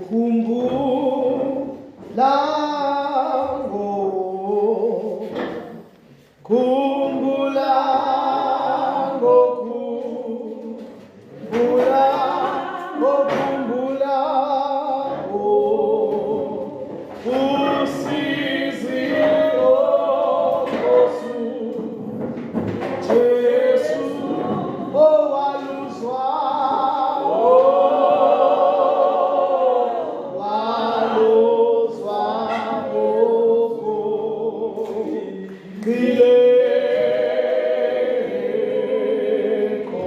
Ngokhumbula ngokhumbula ngokhumbula ngokhumbula usizi lokosu Jesu owaluzwa waluzwa ngilekho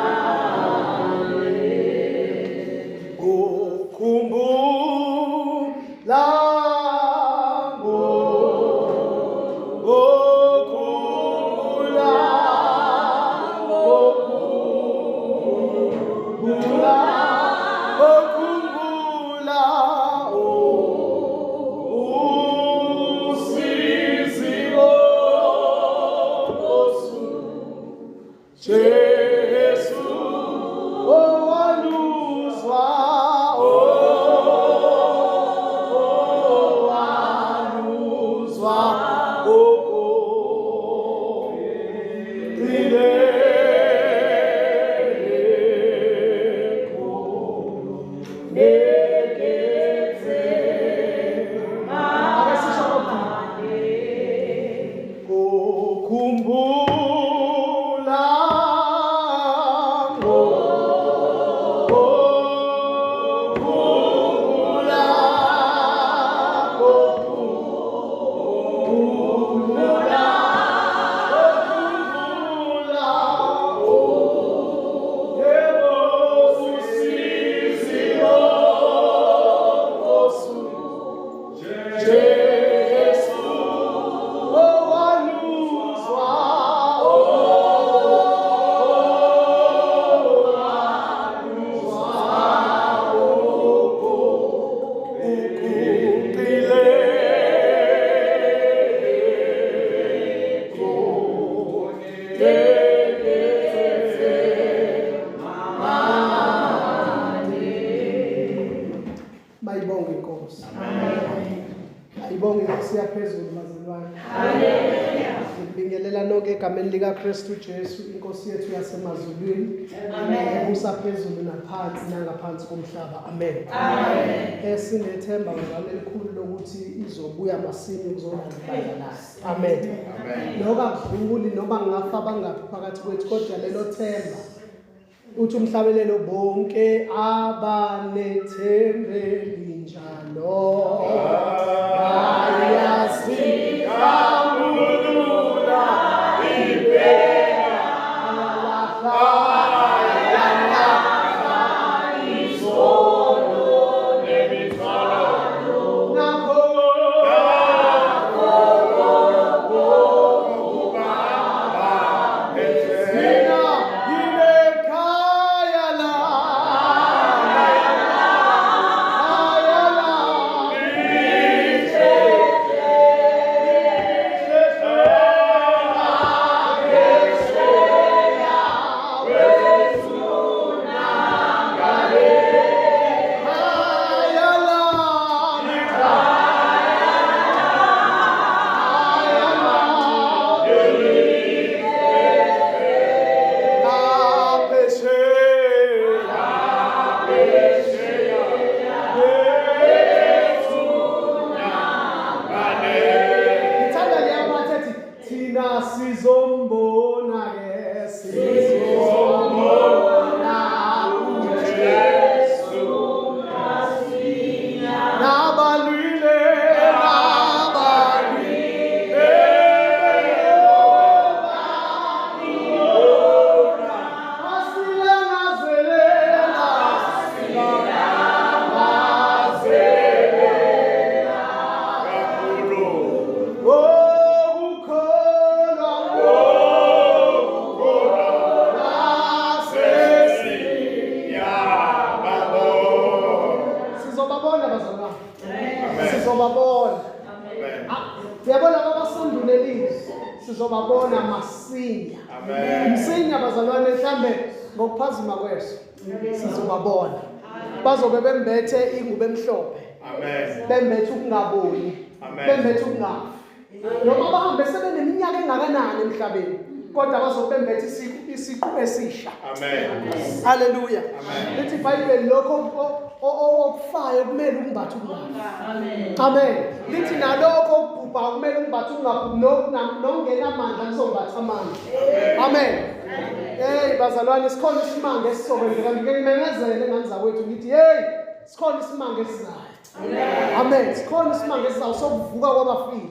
neGetsemane ngokhumbula ngokhumbula ngokhumbula ngokhumbula usizi lokosu Jesu owaluzwa owaluzwa okugcinekho neGetsemane. Ake sisho kokugcina. Ngokhumbula ngokhumbula ngokhumbula ngokhumbula yebo usizi lokosu Jesu owaluzwa owaluzwa ukugqilekho neGetsemane. Mayibonge inkosi. Ayibonge inkosi yaphezulu bazalwane. Ngibingelela nonke egameni likaKristu Jesu inkosi yethu yasemazulwini. Ebusa phezulu naphansi nangaphansi komhlaba. Amen. Esinethemba bazalwane elikhulu lokuthi izobuya masinya ukuzolanda ibandla layo. Amen. Lokho akudluli noma ngingafa bangaphi phakathi kwethu kodwa lelo themba uthi umhlabelelo bonke abanethembeli njalo bayasikhambulula impela bayalahla izono nemithwalo nakho Mina nginekhaya la, khaya la, khaya la, khaya la. Ngaphesheya, Ngithanda leya part ethi thina sizombona ke sizombona uJesu nabalwile nabalwile asilangazelela asilangazelela okukholwa sizobabona bazalwane, sizobabona. Ah, uyabona babasandulelile, sizobabona masinya. Amen. Msinya bazalwane mhlambe ngokuphazima kweso sizobabona. Bazobe bembethe ingubo emhlophe. Amen. Bembethe ukungaboni. Amen. Bembethe ukungafi. Noma bahambe sebeneminyaka engakanani emhlabeni kodwa bazobe bembethe isiqu esisha. Amen. Haleluya. Amen. Lithi iBhayibheli lokho okufayo kumele ukumbathe ukungafi. Amen. Amen. Lithi nalokho okubhubha kumele ukumbathe ukungabhubhi nokungenamandla kuzombatha amandla. Amen. Hey bazalwane sikhona isimanga esizokwenzeka ngike ngimemezele ngane zakwethu ngithi hey sikhona isimanga esizayo. Amen. Sikhona isimanga esizayo sokuvuka kwabafile.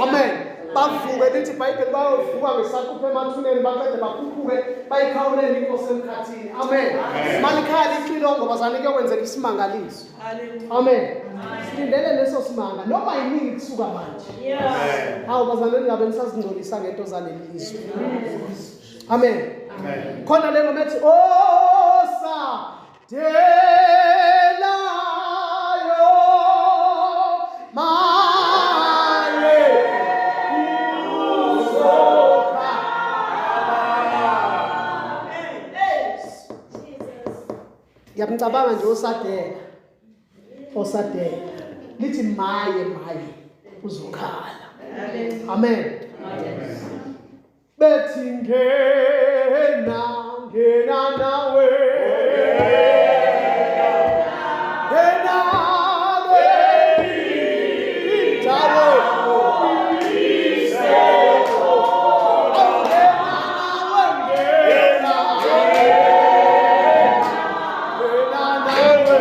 Amen. Bavuke lithi iBhayibheli bayovuka ngesaquphe emathuneni baqede bakhuphuke bayikhawulele inkosi emkhathini. Amen. Malikhala icilongo bazalwane kuyokwenzeka isimangaliso. Amen. Silindele leso simanga noma yinini kusuka manje. Amen. Hawu bazalwane ningabe nisazingcolisa ngento zaleli lizwe. Amen. Amen. Khona le ngoma ethi osa delayo maye uzoka. Ngiyamcabanga nje osadela. Osadela. Lithi maye maye uzokhala. Amen. Bethi ngena ngena nawe. Ngena indawo. Ngena nawe ngena. Ngena nawe.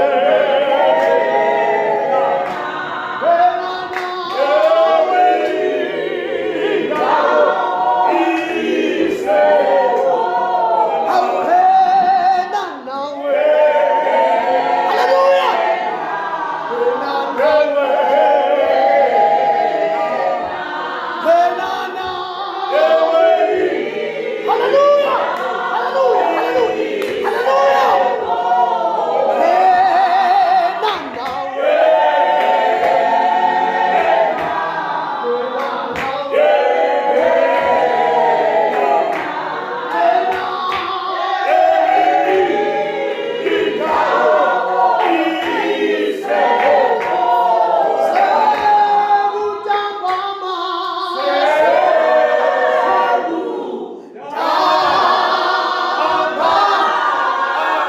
Ngena nawe. Awena nawe. Hallelujah. Wena nawe. Wena nawe. Hallelujah. Hallelujah. Hallelujah. Hallelujah. Wena nawe. Wena nawe. Hallelujah!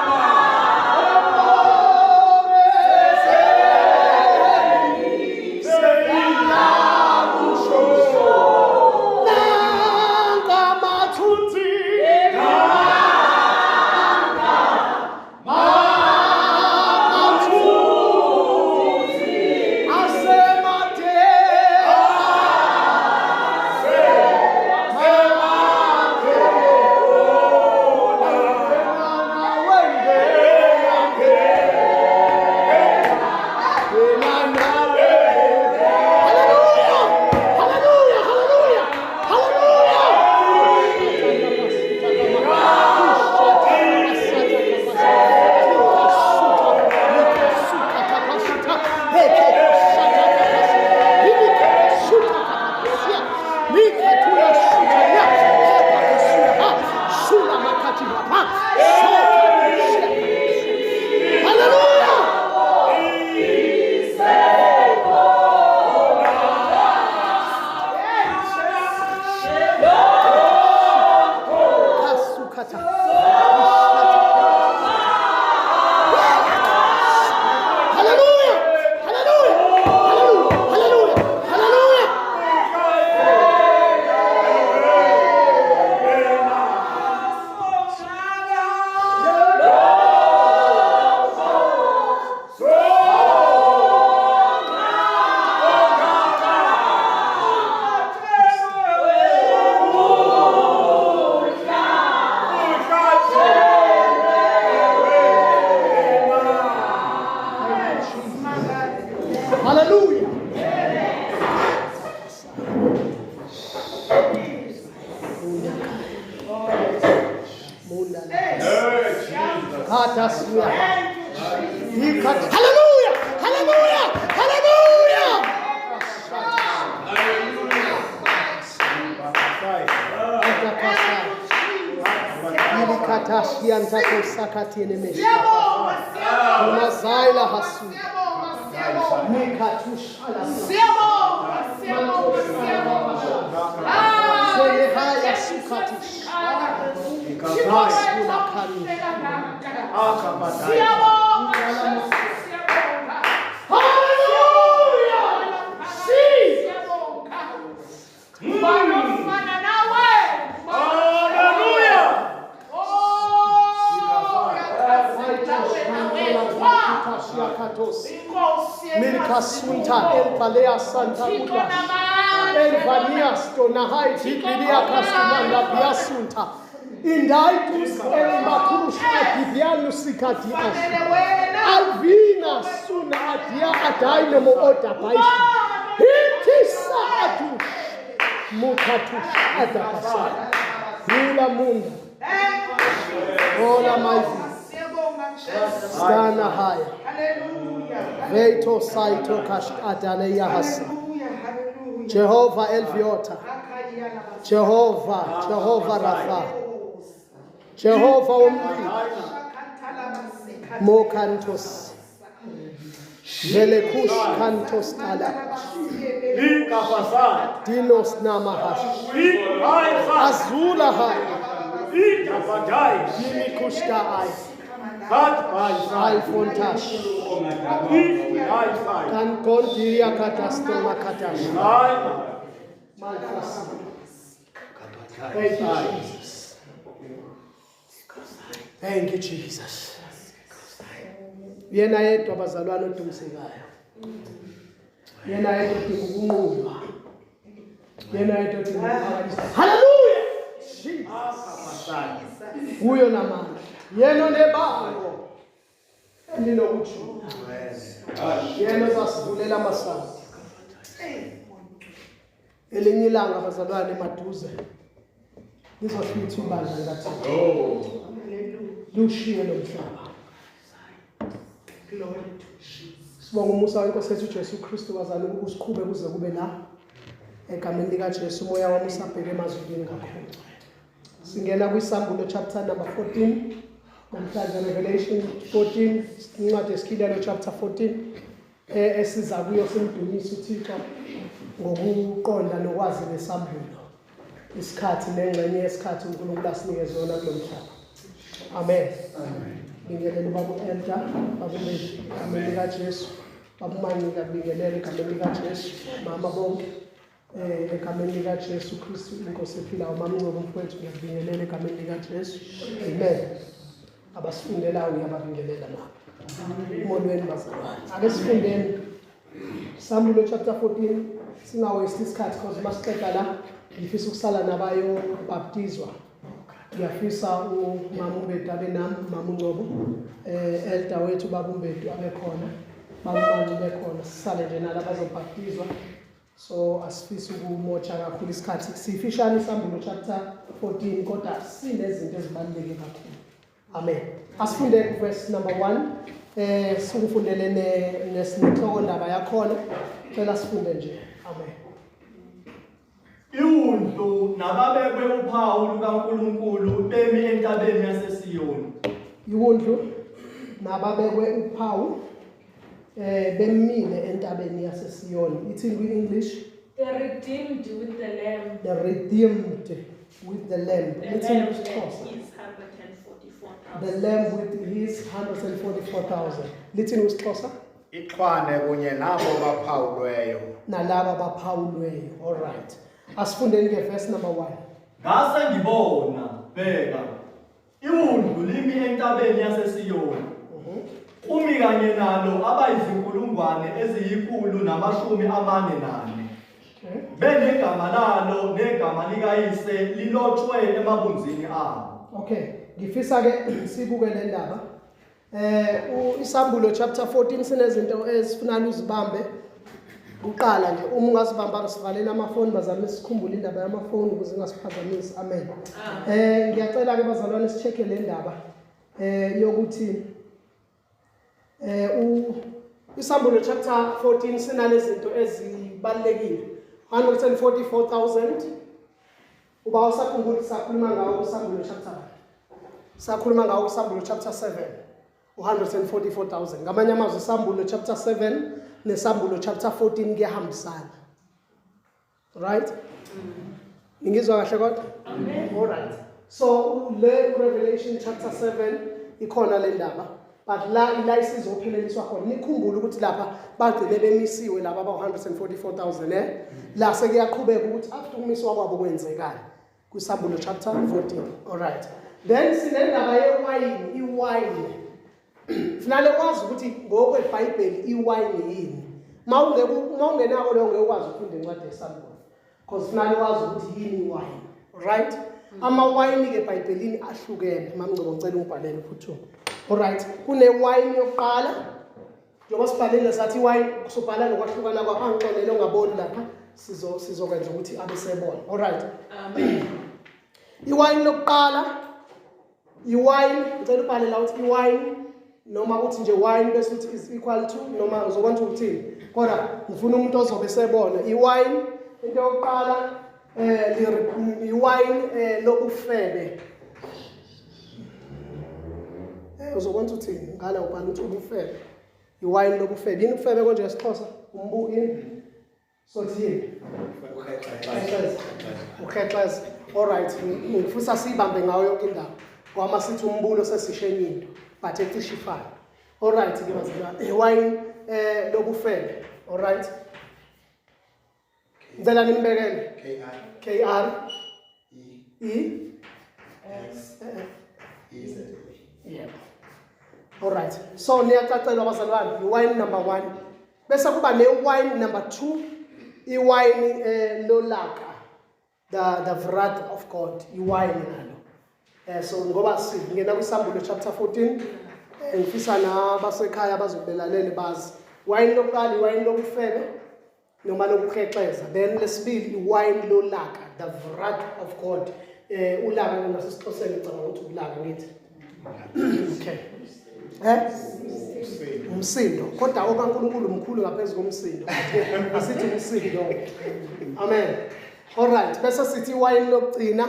Hallelujah! Hallelujah! Hallelujah! Kasukata. Hallelujah! Hallelujah! Hallelujah! Hallelujah! Hallelujah! Hallelujah! Hallelujah! Hallelujah! Hallelujah! Melikatashi antako sakati enemeshi. Siyabonga, siyabonga. Mazaila hasu. Siyabonga, siyabonga. Mikatushala. Siyabonga, siyabonga, siyabonga. Ah, Zelehaya sukatish. Masula kani. Siyabonga, Jesu, siyabonga. Hallelujah! Siyabonga. Ubani ofana nawe? Hallelujah. Oh, uyakhazimula wena wedwa. Inkosi Milkasunta yenkazimulo. elbalea santa Thixo udash. namandla. Elvanias donahai jidlilia kastumanda biasunta. Indaitus elmakurush adibianu sikadias. Fanele wena. Alvina suna adia adaine mo oda baishi. Hintisa adush. Mukatush adabasa. Hula munda. Thank you, Jesus. Hola maivi. Siyabonga, Jesu. Stana haya. Hallelujah. Veito saito kash adaleya hasa. Hallelujah. Hallelujah. Jehovah Elviota. Jehovah, Jehovah Rafa. Jehovah Omni. Mokantos. Velekush kantos tala. Ikafasai. Dinos namahash. Ikaisai. Azula hai. Ikafadai. Nimikushta ai. Katbaisai. Alfontash. Ikaisai. Kankondiria katastoma katash. Ai. Malfas. Thank you, Jesus. Thank you, Jesus. Yena yedwa bazalwane odumisekayo. Yena yedwa odinga ukunqulwa. Yena yedwa odinga ukuphakanyiswa. Hallelujah! Jesus. Kuyo namandla. Yena onebango elinokujula. Yena ozasivulela amasango. Elinye ilanga bazalwane maduze lizohlwitha ibandla likaThixo. Lushiye lo mhlaba. Glory to Jesus. Sibonga umusa wenkosi yethu uJesu Kristu bazalwane ukusiqhube kuze kube la. Egameni likaJesu umoya wami usabheke emazulwini kakhulu. Singena kwisambulo chapter number 14. Namhlanje Revelation 14, incwadi yesikhilelo chapter 14 esiza kuyo simdumise uThixo ngokuqonda nokwazi lesambulo. Isikhathi nengxenye yesikhathi uNkulunkulu asinikeze yona kulo mhlaba. Amen. Bingelela ubaba u-Elder, baba uMbeki, egameni likaJesu. Baba uManyika, bingelela egameni likaJesu. Mama bonke, egameni likaJesu Kristu inkosi ephilayo. Mama Ngcobo mfowethu, ngiyakubingelela egameni likaJesu. Amen. Abasifundelayo ngiyababingelela nabo. Molweni bazalwane. Ake sifundeni Sambulo chapter 14 singawesti isikhathi because masiqeda la ngifisa ukusala nabayobhaptizwa. Ngiyafisa umama uMbedu abe nami, mama uNgcobo, elder wethu baba uMbedu abe khona, baba uManci ube khona, sisale nje nalaba abazobhaptizwa. So asifisi ukumotsha kakhulu isikhathi. Sifishane isambulo chapter 14 kodwa sinezinto ezibaluleke kakhulu. Amen. Asifunde verse number 1. Sikufundele nenhloko ndaba yakhona. Cela sifunde nje. Amen. Iwundlu nababekwe uphawu lukaNkulunkulu bemi entabeni yaseSiyoni. Iwundlu nababekwe uphawu bemile entabeni yaseSiyoni. Ithi in English, The redeemed with the Lamb. The redeemed with the Lamb. The Ithi in Lamb isiXhosa. and his 144,000. The Lamb with his 144,000. Lithi in isiXhosa? Ixhwane kunye nabo baphawulweyo. Nalaba baphawulweyo. All right. Asifundeni ke verse number 1. Ngase ngibona, bheka, iwundlu limi entabeni yaseSiyoni. Kumi kanye nalo abayizinkulungwane 144,000. Okay. Benegama lalo negama likayise lilotshwe emabunzini abo. Okay, ngifisa ke sibuke le ndaba. Isambulo chapter 14 sinezinto ezifuna uzibambe. Uqala nje uma ungazibamba sivalele amafoni bazame sikhumbule indaba yamafoni ukuze ingasiphazamisi. Amen. Ngiyacela ke bazalwane sicheke le ndaba yokuthi isambulo chapter 14 sinalezinto ezibalulekile. 144,000. Uba usakhumbula sakhuluma ngawo kusambulo chapter 1. Sakhuluma ngawo kuSambulo chapter 7. U-144,000. Ngamanye amazwi iSambulo chapter 7 neSambulo chapter 14 kuyahambisana. Right? Ningizwa kahle kodwa? Amen. All right. So le Revelation chapter 7 ikhona le ndaba. But la ila isizopheleliswa khona. Nikhumbule ukuthi lapha bagcine bemisiwe laba aba 144,000 eh. La sekuyaqhubeka ukuthi after ukumiswa kwabo kwenzekani. Kwisambulo chapter 14. All right. Then sinendaba yewayini, iwayini. Finale wazi ukuthi ngokweBhayibheli iwayini yini. Mawungeke mawungenako leyo ngeke ukwazi ukufunda incwadi yesambulo. Because finale wazi ukuthi yini iwayini. Right? Amawayini ke eBhayibhelini ahlukene. Mamngcobo ngicela ungibhalele uphuthume. Alright, kunewayini yokuqala. Njengoba sibhalile sathi iwayini sobhala nokwahlukana kwa angixolele ongaboni lapha sizo sizokwenza ukuthi abe sebona. Alright. Amen. Iwayini lokuqala iwine ngicela ubhale la uthi iwine noma uthi nje wine bese uthi is equal to noma uzokwenza ukuthini kodwa ngifuna umuntu ozobe sebona iwine into yokuqala eh iwine eh, lobufebe eh uzokwenza uthini ngala ubhala uthi ubufebe iwine lobufebe yini ubufebe konje esiXhosa umbu yini Sothi yini? Ukhexeza. Ukhexeza. All right, ngifisa siyibambe ngayo yonke indawo. Kwama sithi umbulo sesisho enye into, but ecishe ifane. All right ke bazalwane. Iwine eh lobufebe. All right. Ngicela nimbekele. K I K R E E X E Z A. Yebo. All right. So niyacacelwa bazalwane, iwine number 1. Bese kuba ne-wine number 2, iwine eh, lolaka. The wrath of God, iwine nalo. Eh so ngoba singena kwisambulo chapter 14 eh, ngifisa nabasekhaya bazobelalele bazi. Wine lokuqala iwine lokufebe noma lokukhexeza. Then lesibili iwine lolaka, the wrath of God. Eh ulaka nasesixhoseni ngicabanga ukuthi ulaka ngithi. Okay. Eh? Umsindo. Kodwa okaNkulunkulu mkhulu ngaphezulu komsindo. Asithi umsindo. Amen. All right, bese sithi iwayini lokugcina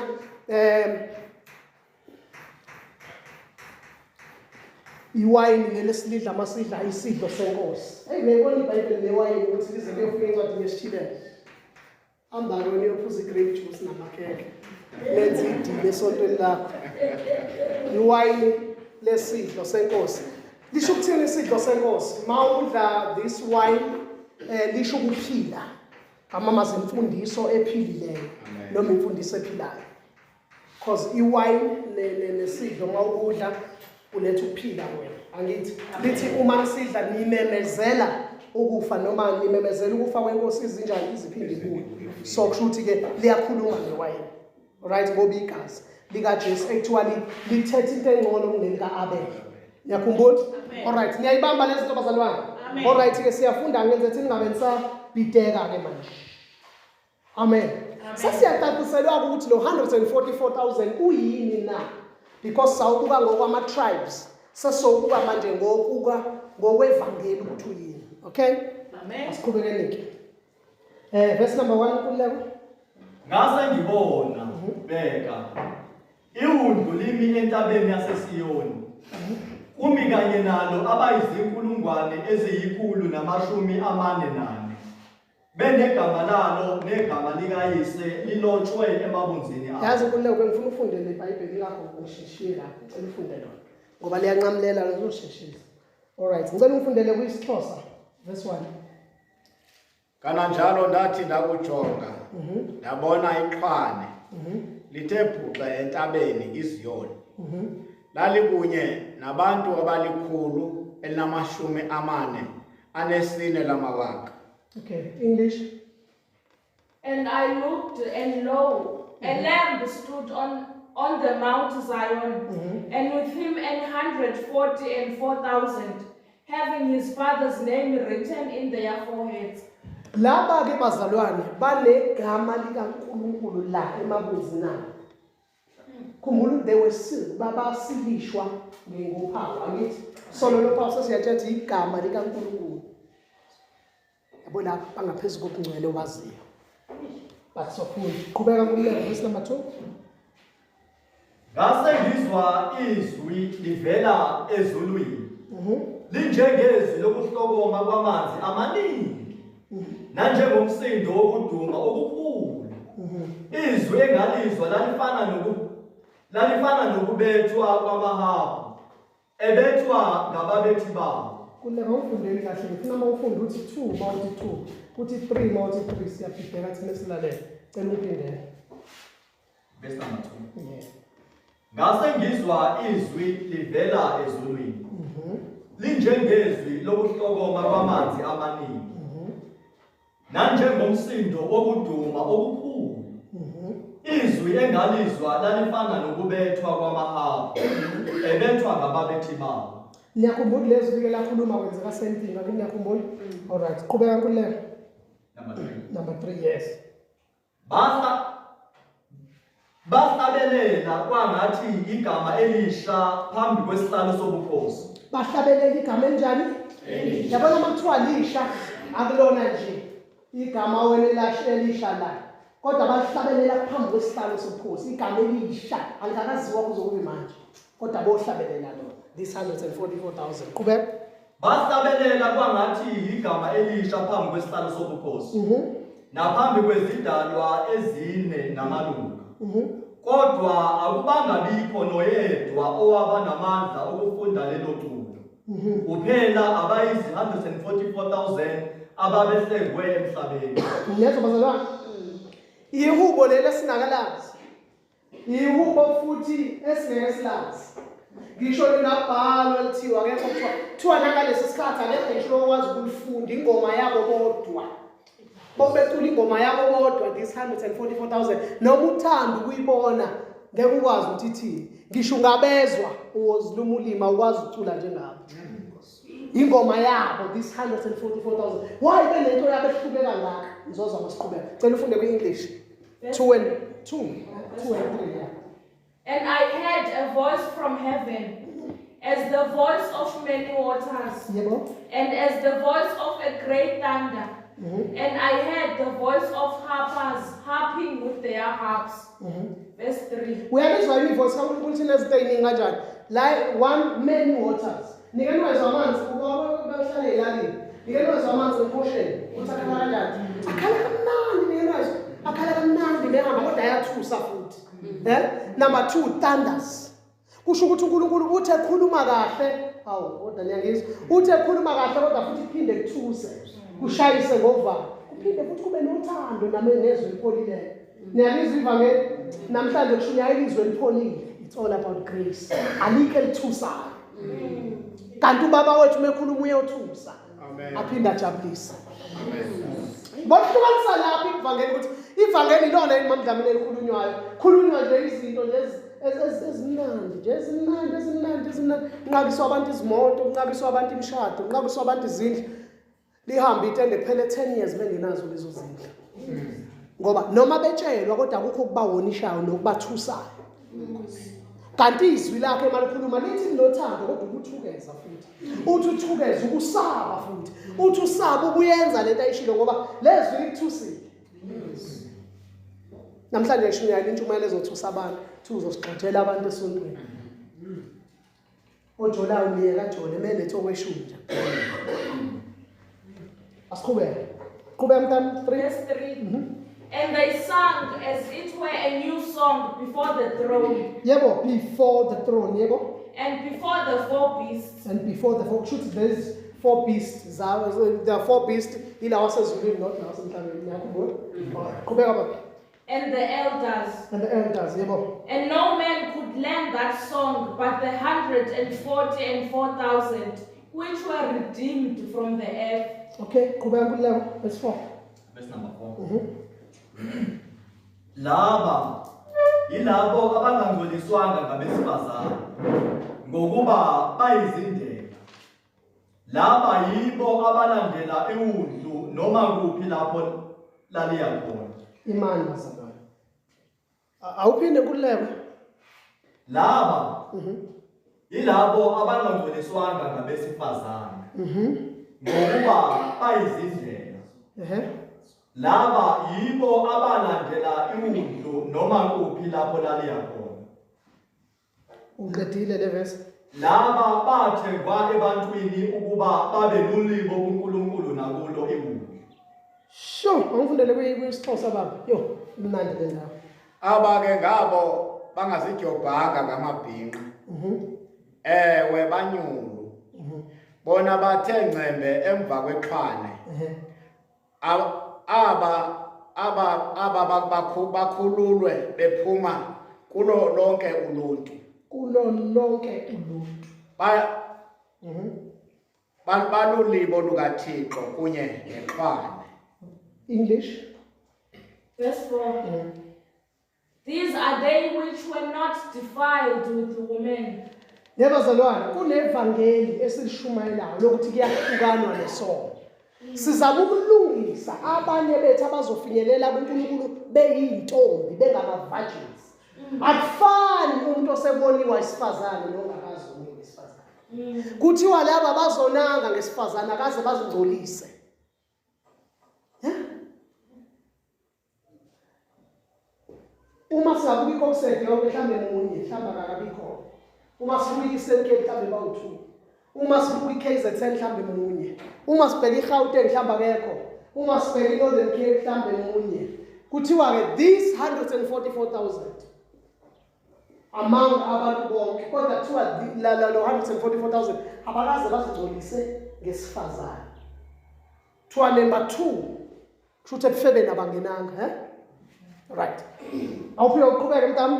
iwayini leli esilidla masidla isidlo senkosi. Hey, ngiyibona iBhayibheli lewayini ukuthi lize liyofika encwadini yesithilelo. Hamba-ke wena uyophuza i-grape juice namakhekhe. Lenze idili esontweni lakho. Iwayini lesidlo senkosi. Lisho ukuthini isidlo senkosi? Ma udla this wine eh lisho ukuphila. Amamazi imfundiso ephilileyo noma imfundiso ephilayo. Cause iwine nesidlo uma ukudla uletha ukuphila wena. Angithi lithi uma nisidla nimemezela ukufa noma nimemezela ukufa kwenkosi izinjani iziphinde ibuye. So kusho ukuthi ke liyakhuluma ngewayini. Right ngoba igazi likaJesu actually lithetha into engcono kunelika-Abel. Niyakhumbula? All right, niyayibamba lezi zinto bazalwane. All right ke siyafunda ngenze thi ningabe nisabhideka ke manje. Amen. Sesiyacaciselwa ukuthi lo 144,000 uyini na? Because sawubuka ngokwama tribes. Sesowubuka manje ngokuka ngokwevangeli ukuthi uyini. Okay? Amen. Asiqhubekeni ke. Eh verse number 1 Nkululeko. Ngase ngibona, bheka, iwundlu limi entabeni yaseSiyoni. Kumi kanye nalo abayizinkulungwane eziyi-144. Benegama lalo negama likayise lilotshwe emabunzini abo. Yazi Nkululeko bengifuna ufunde le Bhayibheli lakho ngisheshile lapho. Ngicela ufunde lona. Ngoba liyanqamulela lizosheshisa. All right, ngicela ungifundele kuyisiXhosa verse 1. Kananjalo ndathi ndakujonga ndabona ixhwane lithe bhuxe entabeni iZiyoni. Lalikunye nabantu abali-144 lamawaka. Okay, English. And I looked, and lo, a lamb stood on the Mount Zion, and with him 144,000, having his father's name written in their foreheads. Laba ke bazalwane banegama likaNkulunkulu la emabunzini abo. Khumbula they were sealed, babasilishwa ngophawu angithi. So lolo phawu sesiyatshela ukuthi igama likaNkulunkulu. Yabo lapha bangaphezulu kokungcwele waziyo. But sofunda. Qhubeka Nkululeko verse number 2. Ngase ngizwa izwi livela ezulwini. Linjengezwi lokuhlokoma kwamanzi amaningi. Nanjengomsindo wokuduma okukhulu. Izwi engalizwa lalifana nokubethwa kwamahabhu ebethwa ngababethi bawo. Kuleka ufundeni kahle ngifuna uma ufunda uthi 2 uma uthi 2 uthi 3 uma uthi 3 siyabhideka thina silalele. Cela ungiphindele. Verse number 2. Yeah. Ngase ngizwa izwi livela ezulwini. Linjengezwi lokuhlokoma kwamanzi amaningi. Nanjengomsindo wokuduma okukhulu. Izwi engalizwa lalifana nokubethwa kwamahabhu ebethwa ngababethi bawo. Niyakhumbula lezi like lakhuluma kwenzeka same thing ake niyakhumbula? All right. Qhubeka Nkululeko. Number 3. Number 3 yes. Bahlabelela kwangathi igama elisha phambi kwesihlalo sobukhosi. Bahlabelela igama elinjani? Yabona uma kuthiwa lisha akulona nje igama wena elasha elisha la. Kodwa bahlabelela phambi kwesihlalo sobukhosi igama elisha alikakaziwa kuze kube manje. Kodwa bohlabelela lona this 144,000. Qhubeka. Bahlabelela kwangathi igama elisha phambi kwesihlalo sobukhosi. Naphambi kwezidalwa ezine namalunga. Kodwa akubanga bikho noyedwa owaba namandla okufunda lelo culo. Kuphela abayizi 144,000 ababehlengwe emhlabeni. Niyezwa bazalwane? Ihubo leli esingakalazi. Ihubo futhi esingeke silazi. Ngisho lingabhalwa lithiwa akekho kuthiwa kuthiwa nangalesi sikhathi akekho ngisho okwazi ukulifunda ingoma yabo bodwa. Bobecula ingoma yabo bodwa this 144,000 noma uthanda ukuyibona ngeke ukwazi ukuthi ithini. Ngisho ungabezwa uwoziluma ulima ukwazi ukucula njengabo. Ingoma yabo this 144,000. Why benento yabo ehluke kangaka? Ngizozwa masiqhubeka. Cela ufunde kwi-English. 2 and 2 2 and 3 yeah. And I heard a voice from heaven, as the voice of many waters, Yebo. and as the voice of a great thunder. And I heard the voice of harpers harping with their harps. Verse 3. Uyalizwa yini ivoice kaNkulunkulu thina izinto ey'ningi kanjani? La one many waters. Nike niwezwa amanzi bahlale elalini. Nike niwezwa amanzi emhosheni. Ukuthi akhala kanjani? Akhala kamnandi nike niwezwa. Akhala kamnandi mehamba kodwa ayathusa futhi. Eh? Number 2 thunders. Kusho ukuthi uNkulunkulu uthe khuluma kahle. Hawu kodwa niyangizwa. Uthe khuluma kahle kodwa futhi kuphinde kuthuse. Kushayise ngovalo. Kuphinde futhi kube nothando name nezwi elipholileyo. Niyalizwa ivangeli namhlanje kushunyayela izwi elipholile. It's all about grace. Alikho elithusayo. Kanti ubaba wethu mekhuluma uyothusa. Amen. Aphinde ajabulise. Amen. Bohlukanisa lapha ivangeli ukuthi ivangeli ilona yini mamdlamini elikhulunywayo. Khulunywa nje izinto nje ezimnandi nje ezimnandi ezimnandi ezimnandi. Kunqabiswa abantu izimoto, kunqabiswa abantu imishado, kunqabiswa abantu izindlu. Lihambe itende kuphele 10 years bengenazo lezo zindlu. Ngoba noma betshelwa kodwa akukho ukubawonishayo nokubathusayo. Kanti izwi lakhe malikhuluma lithi linothando kodwa ukuthukeza futhi. Uthi uthukeza ukusaba futhi. Uthi usaba ubuyenza lento ayishilo ngoba lezwi likuthusile. Namhlanje ngishunyayela intshumayelo ezothusa abantu, thi uzosigxothela abantu esontweni. Ojolayo myeka ajole melethe okweshumi nje. Asiqhubeke. Qhubeka mntana 3. Verse 3. And they sang as it were a new song before the throne, Yebo, before the throne, yebo. and before the four beasts, And before the four, shoot, there's four beasts. There are four beasts. Ilawa sezulwini not lawa semhlabeni. Ngiyakhumbula. Alright, qhubeka baba. and the elders. And the elders, yebo. And no man could learn that song but the 144,000 which were redeemed from the earth. Okay, qhubeka Nkululeko, verse 4. Verse number 4. Laba yilabo abangangcoliswanga ngabesifazane ngokuba bayizindela. Laba yibo abalandela iwundlu noma kuphi lapho laliya khona. Imani bazalwane. Awuphinde Nkululeko. Laba yilabo abangangcoliswanga ngabesifazane ngokuba bayizindlela. Ehhe. Laba yibo abalandela iwundlu noma kuphi lapho laliya khona. Uqedile le verse. Laba bathengwa ebantwini ukuba babe lulibo kuNkulunkulu nakulo iwundlu. Sho, angifundele kwisixhosa baba. Yo, imnandi le ndawo. Aba ke ngabo bangazidyobhanga ngamabhinqa. Ewe banyulu. Bona bathe ngcembe emva kwexhwane. Aba bakhululwe bephuma kulo lonke uluntu. Kulo lonke uluntu. Balulibo lukaThixo kunye nexhwane. English. Verse 4. These are they which were not defiled with women. Yebo bazalwane, kunevangeli esilishumayelayo lokuthi kuyahlukanwa nesono. Sizama ukulungisa abanye bethu abazofinyelela kuNkulunkulu beyintombi, bengama-virgins. Akufani umuntu oseboniwa isifazane nongakazi oniwe isifazane. Kuthiwa laba bazonanga ngesifazane akaze bazingcolise. Yeah? Uma singabuka iKokstad yonke mhlambe munye, mhlambe akakabikho. Uma sibuka i-Eastern Cape mhlambe bawu-2. Uma sibuka i-KZN mhlambe munye. Uma sibheka i-Gauteng mhlambe akekho. Uma sibheka i-Northern Cape mhlambe munye. Kuthiwa-ke these 144,000 among abantu bonke, kodwa kuthiwa la lo 144,000 abakaze bazingcolise ngesifazane. Kuthiwa number 2, kusho ukuthi ebufebeni abangenanga, he? Right. Awuphinde uqhubeke mntami.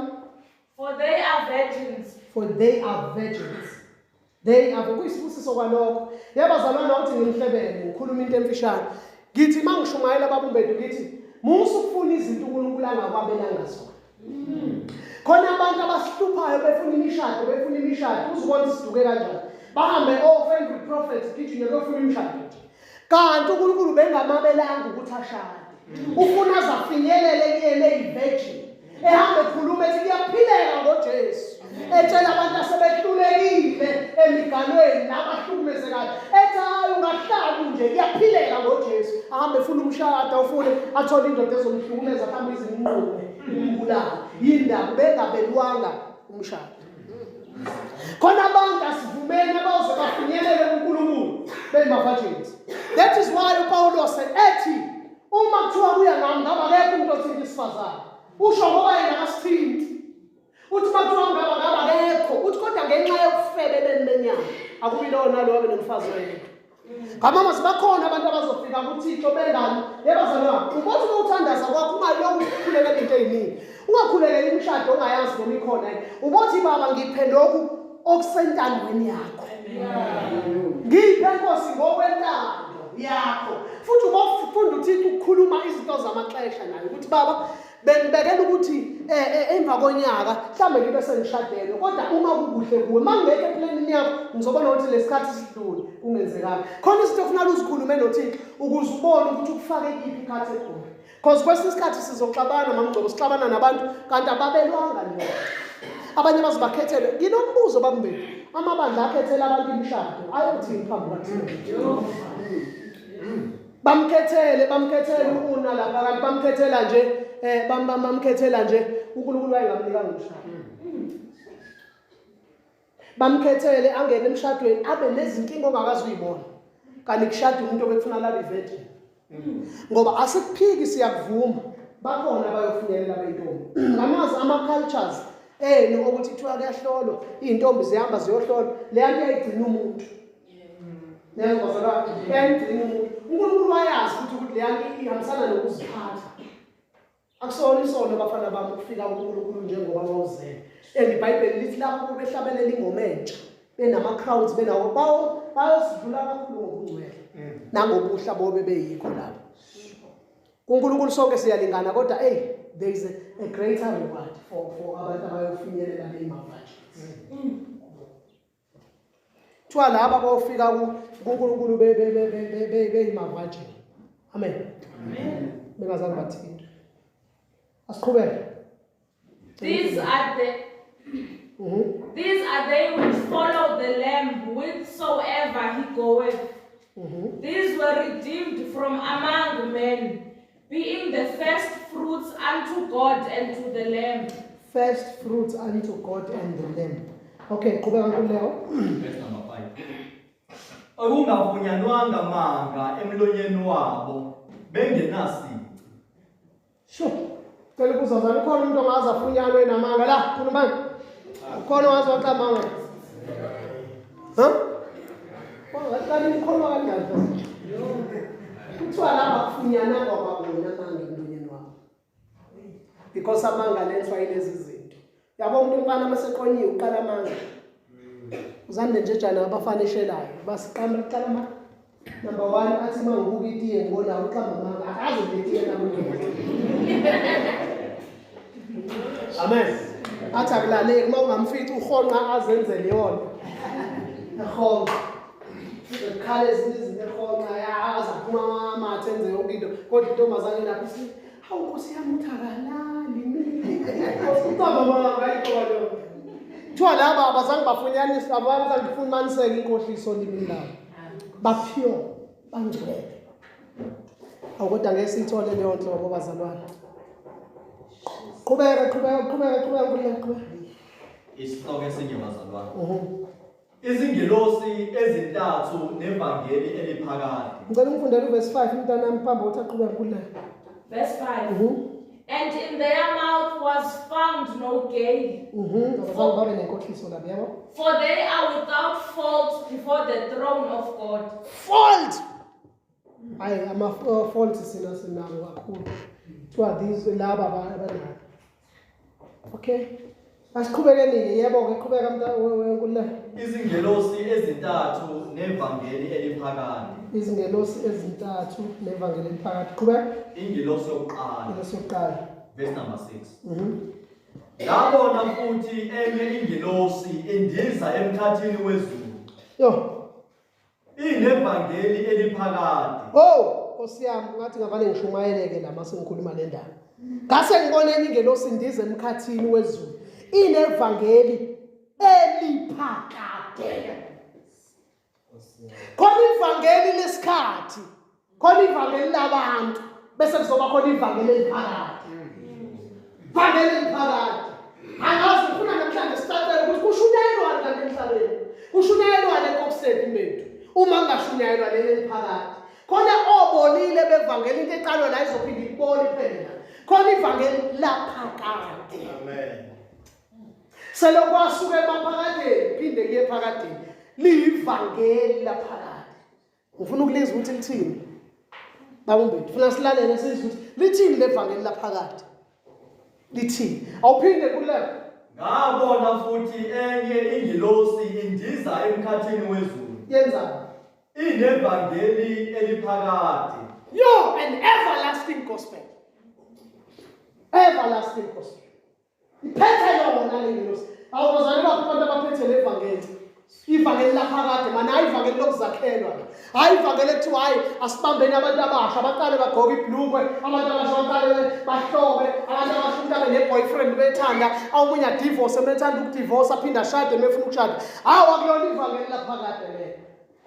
For they are virgins. For they are virgins. They are, kuyisibusiso kwalokho. Yebo bazalwane, ukuthi ngimhlebele, ngikhuluma into emfishane. Ngithi mangishumayela babumbethu ngithi musa ukufuna izinto uNkulunkulu angakwabelanga zona. Khona abantu abasihluphayo befuna imishado, befuna imishado, uzubona siduke kanjani. Bahambe oh favorite prophets gijime befuna imishado nje. Kanti uNkulunkulu bengamabelanga ukuthi ashade. Ufuna azafinyelele kuyena eyi-virgin. Ehamba ekhuluma ethi kuyaphileka ngoJesu. Etshela abantu asebehlulekile emiganweni nabahlukumezekayo. Ethi hayi ungahlali nje kuyaphileka ngoJesu. Ahambe efuna umshado, ufune athole indoda ezomhlukumeza mhlawumbe izinqume imbulale. Yindaba bengabelwanga umshado. Khona abantu asivumeni abazoze bafinyelele kuNkulunkulu beyima-virgins. That is why uPawulos ethi uma kuthiwa kuya ngami ngaba akekho umuntu othinta isifazane. Usho ngoba yena akasithinti. Uthi uma kuthiwa ngaba akekho, uthi kodwa ngenxa yokufebe benimenyana akubi lowo nalowo abe nomfazi oyedwa. Ngamama sibakhona abantu abazofika kuThixo bengani. Yebo bazalwane, ubothi uma uthandaza kwakho ungalokhu ukhulekela into eziningi. Ungakhulekela imishado ongayazi noma ikhona yini. Ubothi baba ngiphe lokhu okusentandweni yakho. Ngiphe Nkosi ngokwentando yakho. Futhi ubofunda uThixo ukukhuluma izinto zamaxesha naye ukuthi baba bengibekela ukuthi emva konyaka mhlambe ngibe sengishadelwe, kodwa uma kukuhle kuwe, mangekho eplanini yakho ngizobona ukuthi lesikhathi sidlule kungenzekanga. Khona izinto okufanele uzikhulume noThixo ukuze ubone ukuthi ukufake kiphi icategory. Because kwesinye isikhathi sizoxabana mamgcobo, sixabana nabantu kanti ababelwanga leyo. Abanye bazibakhethele. Nginombuzo bambili. Amabandla akhethela abantu imishado ayothini phambi kwaThixo? Bamkhethele, bamkhethele una lapha kanti bamkhethela nje bam bam bamkhethela nje uNkulunkulu wayengamnikanga umshado. Bamkhethele angene emshadweni abe nezinkinga ongakazi uyibona. Kanti kushada umuntu obekufuna lala virgin. Ngoba asikuphiki, siyakuvuma. Bakhona abayofinyelela beyintombi. Ngamazi ama cultures enu ukuthi kuthiwa kuyahlolwa, izintombi zihamba ziyohlolwa. Le nto iyayigcina umuntu. Yebo bazalwane, iyayigcina umuntu. uNkulunkulu wayazi futhi ukuthi le nto ihambisana nokuziphatha. Akusona isono bafana bami ukufika kuNkulunkulu njengoba wawuzele. And iBhayibheli lithi lapho behlabelela ingoma entsha benama crowns benawo bawo bayosidlula kakhulu ngobungcwele nangobuhla bobe beyikho lapho. kuNkulunkulu sonke siyalingana, kodwa hey, there is a greater reward for abantu abayofinyelela beyima-virgins. Kuthiwa laba bayofika kuNkulunkulu beyima-virgin. Amen. Amen. Bengazange bathintwe. Asiqhubeke. These are the These are they which follow the Lamb whithersoever he goeth. These were redeemed from among men, being the first fruits unto God and to the Lamb. First fruits unto God and the Lamb. Okay, qhubeka Nkululeko. Verse number 5. Okungafunyanwanga manga emlonyeni wabo bengenasici. Sure. Cela ukubuza zami ukhona umuntu ongaze afunyanwe namanga la khulumani. Ukhona ongaze waqamba amanga? Ha? Waqala ikholwa kanjani first? Kuthiwa laba kufunyananga kwabona amanga emlonyeni wabo. Because amanga lenzwa yilezi zinto. Yabo umuntu umfana maseqonyiwe uqala amanga. Uzande nje jana abafana eshelayo basiqamba uqala amanga. Number 1 athi uma ngibuka itiye ngibona uqamba amanga akaze nje itiye namuntu. Amen. Athi akulaleki uma ungamfici uhonqa azenzele yona. Ehonqa. Uzokhala ezinye izinto ehonqa yaza phuma amathe enze yonke into kodwa intombazane lapho isithi hawu Nkosi yami uthi akalali mina. Uqamba amanga ayikho leyo. Kuthiwa laba abazange bafunyaniswe abazange kufumaniseke inkohliso olimini labo. Ba-pure, bangcwele. Awu kodwa ngeke siyithole leyo nhlobo bazalwane. Qhubeka qhubeka qhubeka qhubeka qhubeka qhubeka. Isihloko esinye bazalwane. Izingelosi ezintathu nevangeli eliphakade. Ngicela ungifundele uverse 5 mntanami phambi kokuthi aqhubeke Nkululeko. Verse 5. And in their mouth was found no guile. Abazange babe nenkohliso labo yabo. For they are without fault before the throne of God. Fault. Hayi ama fault sina sinabo kakhulu. Kuthiwa these laba abanayo. Okay. Asiqhubekeni yebo ke qhubeka mntana weNkululeko. Izingelosi ezintathu nevangeli eliphakade. Izingelosi ezintathu nevangeli eliphakade. Qhubeka. Ingelosi yokuqala. Ingelosi yokuqala. Verse number 6. Ngabona futhi enye ingelosi indiza emkhathini wezulu. Yo. Inevangeli eliphakade. Oh, Nkosi yami ngathi ngavane ngishumayeleke la mase ngikhuluma le ndaba. Ngase ngibone enye ingelosi indiza emkhathini wezulu. Inevangeli eliphakade. Khona ivangeli lesikhathi, khona ivangeli labantu, bese kuzoba khona ivangeli eliphakade. Ivangeli eliphakade. Angazi ngifuna namhlanje sicacele ukuthi kushunyayelwani kanti emhlabeni. Kushunyayelwani eKokstad bethu. Uma kungashunyayelwa leli eliphakade. Khona obolile bevangeli into eqalwa la izophinda ibole iphele la. Khona ivangeli laphakade. Amen. Selokwasuka emaphakadeni phinde kuye phakadeni. Liyivangeli laphakade. Ngifuna ukulizwa ukuthi lithini. Baba uMbethu, ufuna silalele sizwe ukuthi lithini levangeli laphakade. Lithini? Awuphinde Nkululeko. Ngabona futhi enye ingelosi indiza emkhathini wezulu. Yenzani? Inevangeli eliphakade. Yo, an everlasting gospel. Everlasting gospel. Iphethe yona le ngelosi. Awubazali bakho abantu abaphethe le vangeli. Ivangeli laphakade mani hayi ivangeli lokuzakhelwa. Hayi ivangeli ekuthiwa hayi asibambeni abantu abasha abaqale bagqoke ibhlukwe, abantu abasha baqale bahlobe, abantu abasha umuntu abe ne-boyfriend bethanda, omunye adivorce methanda ukudivorce aphinde ashade mefuna ukushada. Hawu akulona ivangeli laphakade lelo.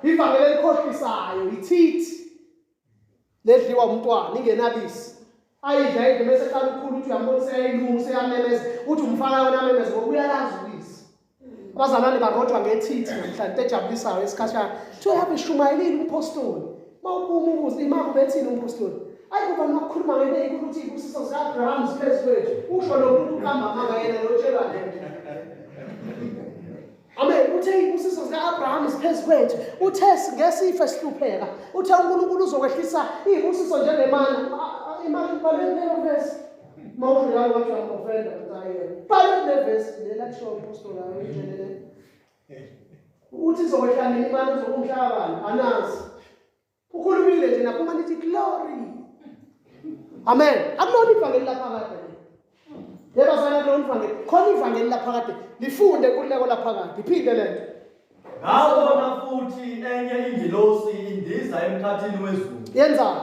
Ivangeli elikhohlisayo ithithi. Ledliwa umntwana ingenabisi. Ayidla ayidla bese eqala ukukhula uthi uyambona useyayilunga useyamemeza uthi umfana wena amemeze ngoba uyalazi ubisi. Abazalwane barojwa ngethithi namhlanje into ejabulisayo esikhashana. Kuthiwa yabe ishumayelile umpostoli. Mawuphuma ubuze imama ubethini umpostoli? Ayi kuba nokukhuluma ngento eyinkulu ukuthi izibusiso zika-Abraham ziphezu kwethu. Usho lo muntu uqamba amanga yena lotshelwa le nto. Amen. Uthe izibusiso zika-Abraham ziphezu kwethu. Uthe ngesife sihlupheka. Uthe uNkulunkulu uzokwehlisa izibusiso njengemana. Imali ibhalwe kuleyo verse. Mawusho njalo wathi uyam-offenda mntayena. Bhalwe kule verse lela kusho umpostoli ayo injelele. Uthi izokwehla nini imali uzokumhlaba bani? Anazi. Ukhulumile nje naphuma nithi glory. Amen. Akulona ivangeli laphakade. Yebo sana kulona ivangeli. Khona ivangeli laphakade. Lifunde inkululeko laphakade. Iphinde lento. Ngabona futhi enye ingelosi indiza emkhathini wezulu. Yenzani?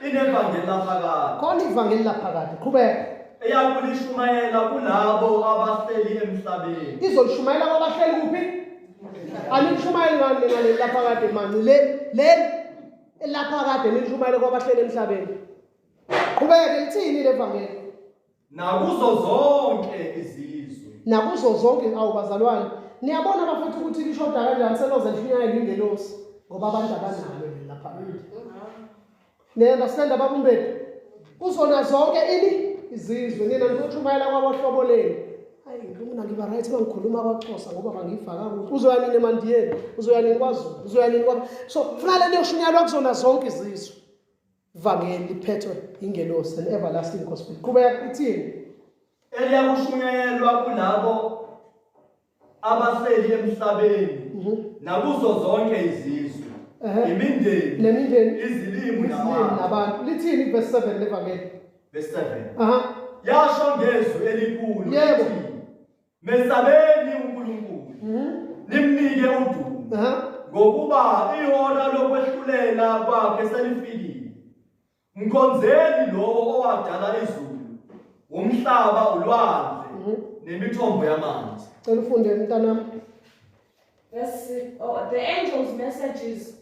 Inevangeli laphakade. Khona ivangeli laphakade. Qhubeka. Eyakulishumayela kulabo abahleli emhlabeni. Izolishumayela kwabahleli kuphi? Anilishumayeli ngani nina leli laphakade mani? Le laphakade nilishumayele kwabahleli emhlabeni. Qhubeka lithini levangeli? Nakuzo zonke izizwe. Nakuzo zonke awu bazalwane. Niyabona bafethu ukuthi lishoda kanjani seloze lishunyayelwa ingelosi ngoba abantu abanalo leli lapha. Niya-understand ababumbeni? Kuzona zonke ini izizwe nina nizoshumayela kwabohlobo lenu. Hayi mina ngiba right uma ngikhuluma kwaXhosa ngoba bangifaka kuthi uzoya nini eMandiyeni, uzoya nini kwaZulu, uzoya nini kwa So funa le liyoshunyayelwa kuzona zonke izizwe. Ivangeli liphethwe ingelosi an everlasting gospel. Qhubeka ithini? Eliyakushunyayelwa kulabo abahleli emhlabeni nakuzo zonke izizwe, imindeni, Nemindeni, izilimi izilimi nabantu. Nabantu. Lithini verse 7 levangeli? Verse 7. Aha. Yasho ngezwi elikhulu ithi, Mesabeni uNkulunkulu, nimnike udumo, ngokuba ihora lokwehlulela kwakhe selifikile. Mkhonzeni lowo owadala izulu, umhlaba, ulwandle nemithombo yamanzi. Cela ufunde mntanami. Verse 6. Oh, the angel's messages.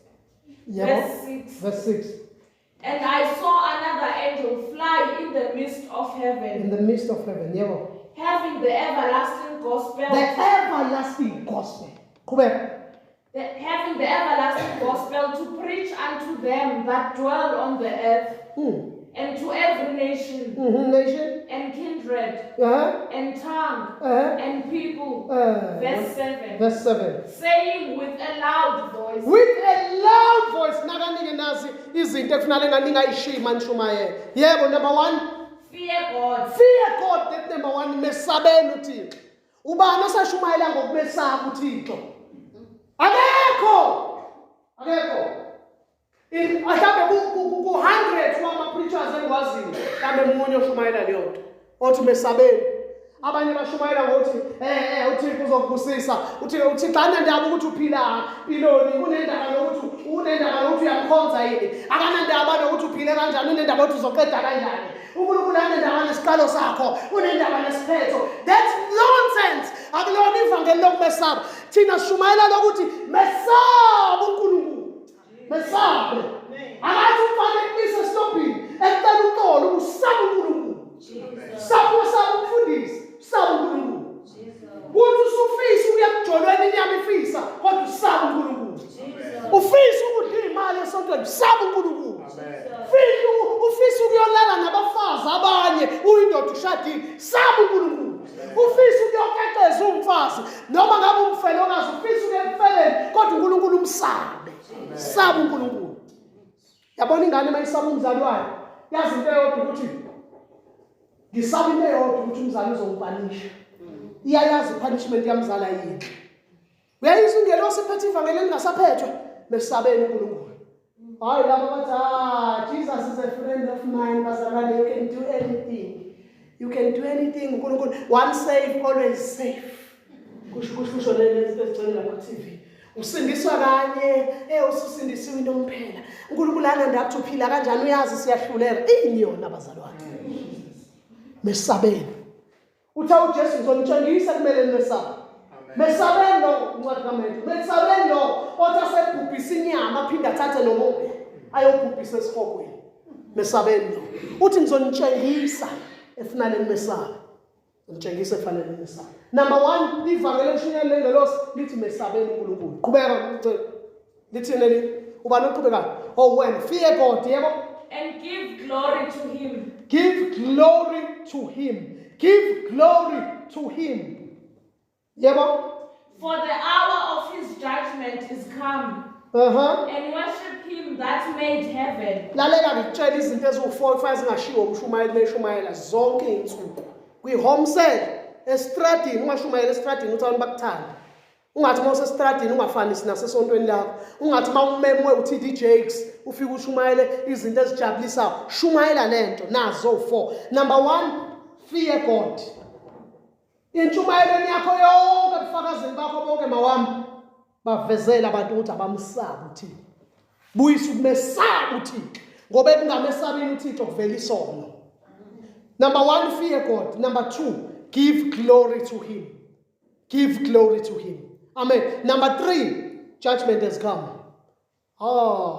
Verse 6. Verse 6. And I saw another angel fly in the midst of heaven, In the midst of heaven, yebo. Having the everlasting gospel, The everlasting gospel. Qhubeka. Having the everlasting gospel to preach unto them that dwell on the earth, and to every nation, Nation. And kindred, and tongue, and people. Verse 7. Verse 7. Saying with a loud voice, With a loud voice. Nakanike nazi izinto ekufanele nganingayishiyi manishumayela. Yebo, number 1, Fear God. Fear God, that number 1, mesabeni uThixo. Ubani osashumayela ngokumesaba uThixo? Akekho. Akekho. Mhlawumbe ku-hundreds wama-preachers engiwaziyo, mhlawumbe munye oshumayela leyo nto othi mesabeni. Abanye bashumayela ngokuthi uThixo uzokubusisa, uThixo anandaba ukuthi uphila mpiloni, unendaba nokuthi uyamkhonza yini, akanandaba nokuthi uphile kanjani, unendaba ukuthi uzoqeda kanjani. uNkulunkulu anendaba nesiqalo sakho, unendaba nesiphetho. That's nonsense. Akulona ivangeli lokumesaba. Thina sishumayela lokuthi mesaba uNkulunkulu, mesabe. Akathi umfana ekumisa esitobhini ekucela uxolo, usaba uNkulunkulu. Saba usaba umfundisi, usaba uNkulunkulu. Uthi usufisa ukuya emjolweni inyama ifisa, kodwa usaba uNkulunkulu. Ufisa ukudla imali esontweni, usaba uNkulunkulu. Ufisa ukuyolala nabafazi abanye, uyindoda ushadile, saba uNkulunkulu. Ufisa ukuyokekeza umfazi, noma ngabe umfelokazi, ufisa ukuya ekufeleni, kodwa uNkulunkulu umsabe. Saba uNkulunkulu. Yabona ingane mayisaba umzali wayo, yazi into eyodwa ukuthi ngisaba into eyodwa ukuthi umzali uzongipanisha. Iyayazi punishment yamzala yini. Uyayizwa ingelosi iphethe ivangeli elingasaphethwe, mesabeni uNkulunkulu. Hayi laba bathi, Jesus is a friend of mine, bazalwane, you can do anything. You can do anything, uNkulunkulu. Once safe, always safe. Kusho kusho kusho lezi ezigcwele lapha ku-TV. Usindiswa kanye, ususindisiwe into umphela. uNkulunkulu anandaba ukuthi uphila kanjani, uyazi siyahluleka. Ini yona bazalwane? Mesabeni. Uthe uJesu ngizonitshengisa kumele nimesabe. Mesabeni lo, incwadi kaMatthew. Mesabeni lo othi asebhubhisa inyama aphinde athathe nomoya ayobhubhisa esihogweni. Mesabeni lo. Uthi ngizonitshengisa efanele nimesabe. Ngitshengisa efanele nimesabe. Number 1, ivangeli elishunyayelwe lengelosi lithi mesabeni uNkulunkulu. Qhubeka ucela. Lithini leli? Ubani oqhubekayo? Oh wena, fear God, yebo. And give glory to him. Give glory to him. Give glory to him. Yebo. For the hour of his judgment is come. And worship him that made heaven. Lalela ngikutshela izinto eziwu-4 5 zingashiwo umshumayeli meshumayela zonke izinsuku. Kwi-home cell, estradini, ungashumayeli estradini uthi abantu bakuthanda. Ungathi uma usestradini ungafanisi nasesontweni lakho. Ungathi uma umemwe uTD Jakes ufike ushumayele izinto ezijabulisayo. Shumayela lento nazo 4. Number 1, fear God. Intshumayelweni yakho yonke ebufakazini bakho bonke mawami, bavezela abantu ukuthi abamsabi uThixo. Buyisa ukumesaba uThixo, ngoba ekungamesabini uThixo kuvela isono. Number 1, fear God. Number 2, give glory to him. Give glory to him. Amen. Number 3, judgment has come.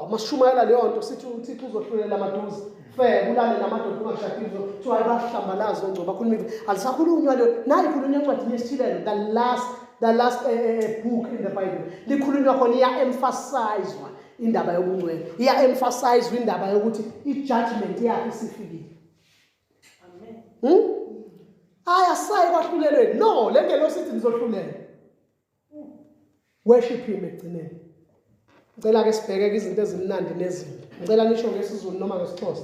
Masishumayela leyo nto sithi uThixo uzohlulela amaduze. Fair, kulale namadoda ungashadile, kuthiwa hayi bahlambalaza ongcobo, bakhuluma ivi. Alisakhulunywa leyo. Nayi ikhulunywa encwadini yesithilelo, the last the last book in the Bible. Likhulunywa khona, iya-emphasizwa indaba yobungcwele, iya-emphasizwa indaba yokuthi i-judgment yakhe isifikile. Hayi, asayi kwahlulelweni. No, le ngelosi ithi nizohlulelwa. Worship him ekugcineni. Ngicela ke sibheke izinto ezimnandi nezimbi. Ngicela nisho ngesiZulu noma ngesiXhosa.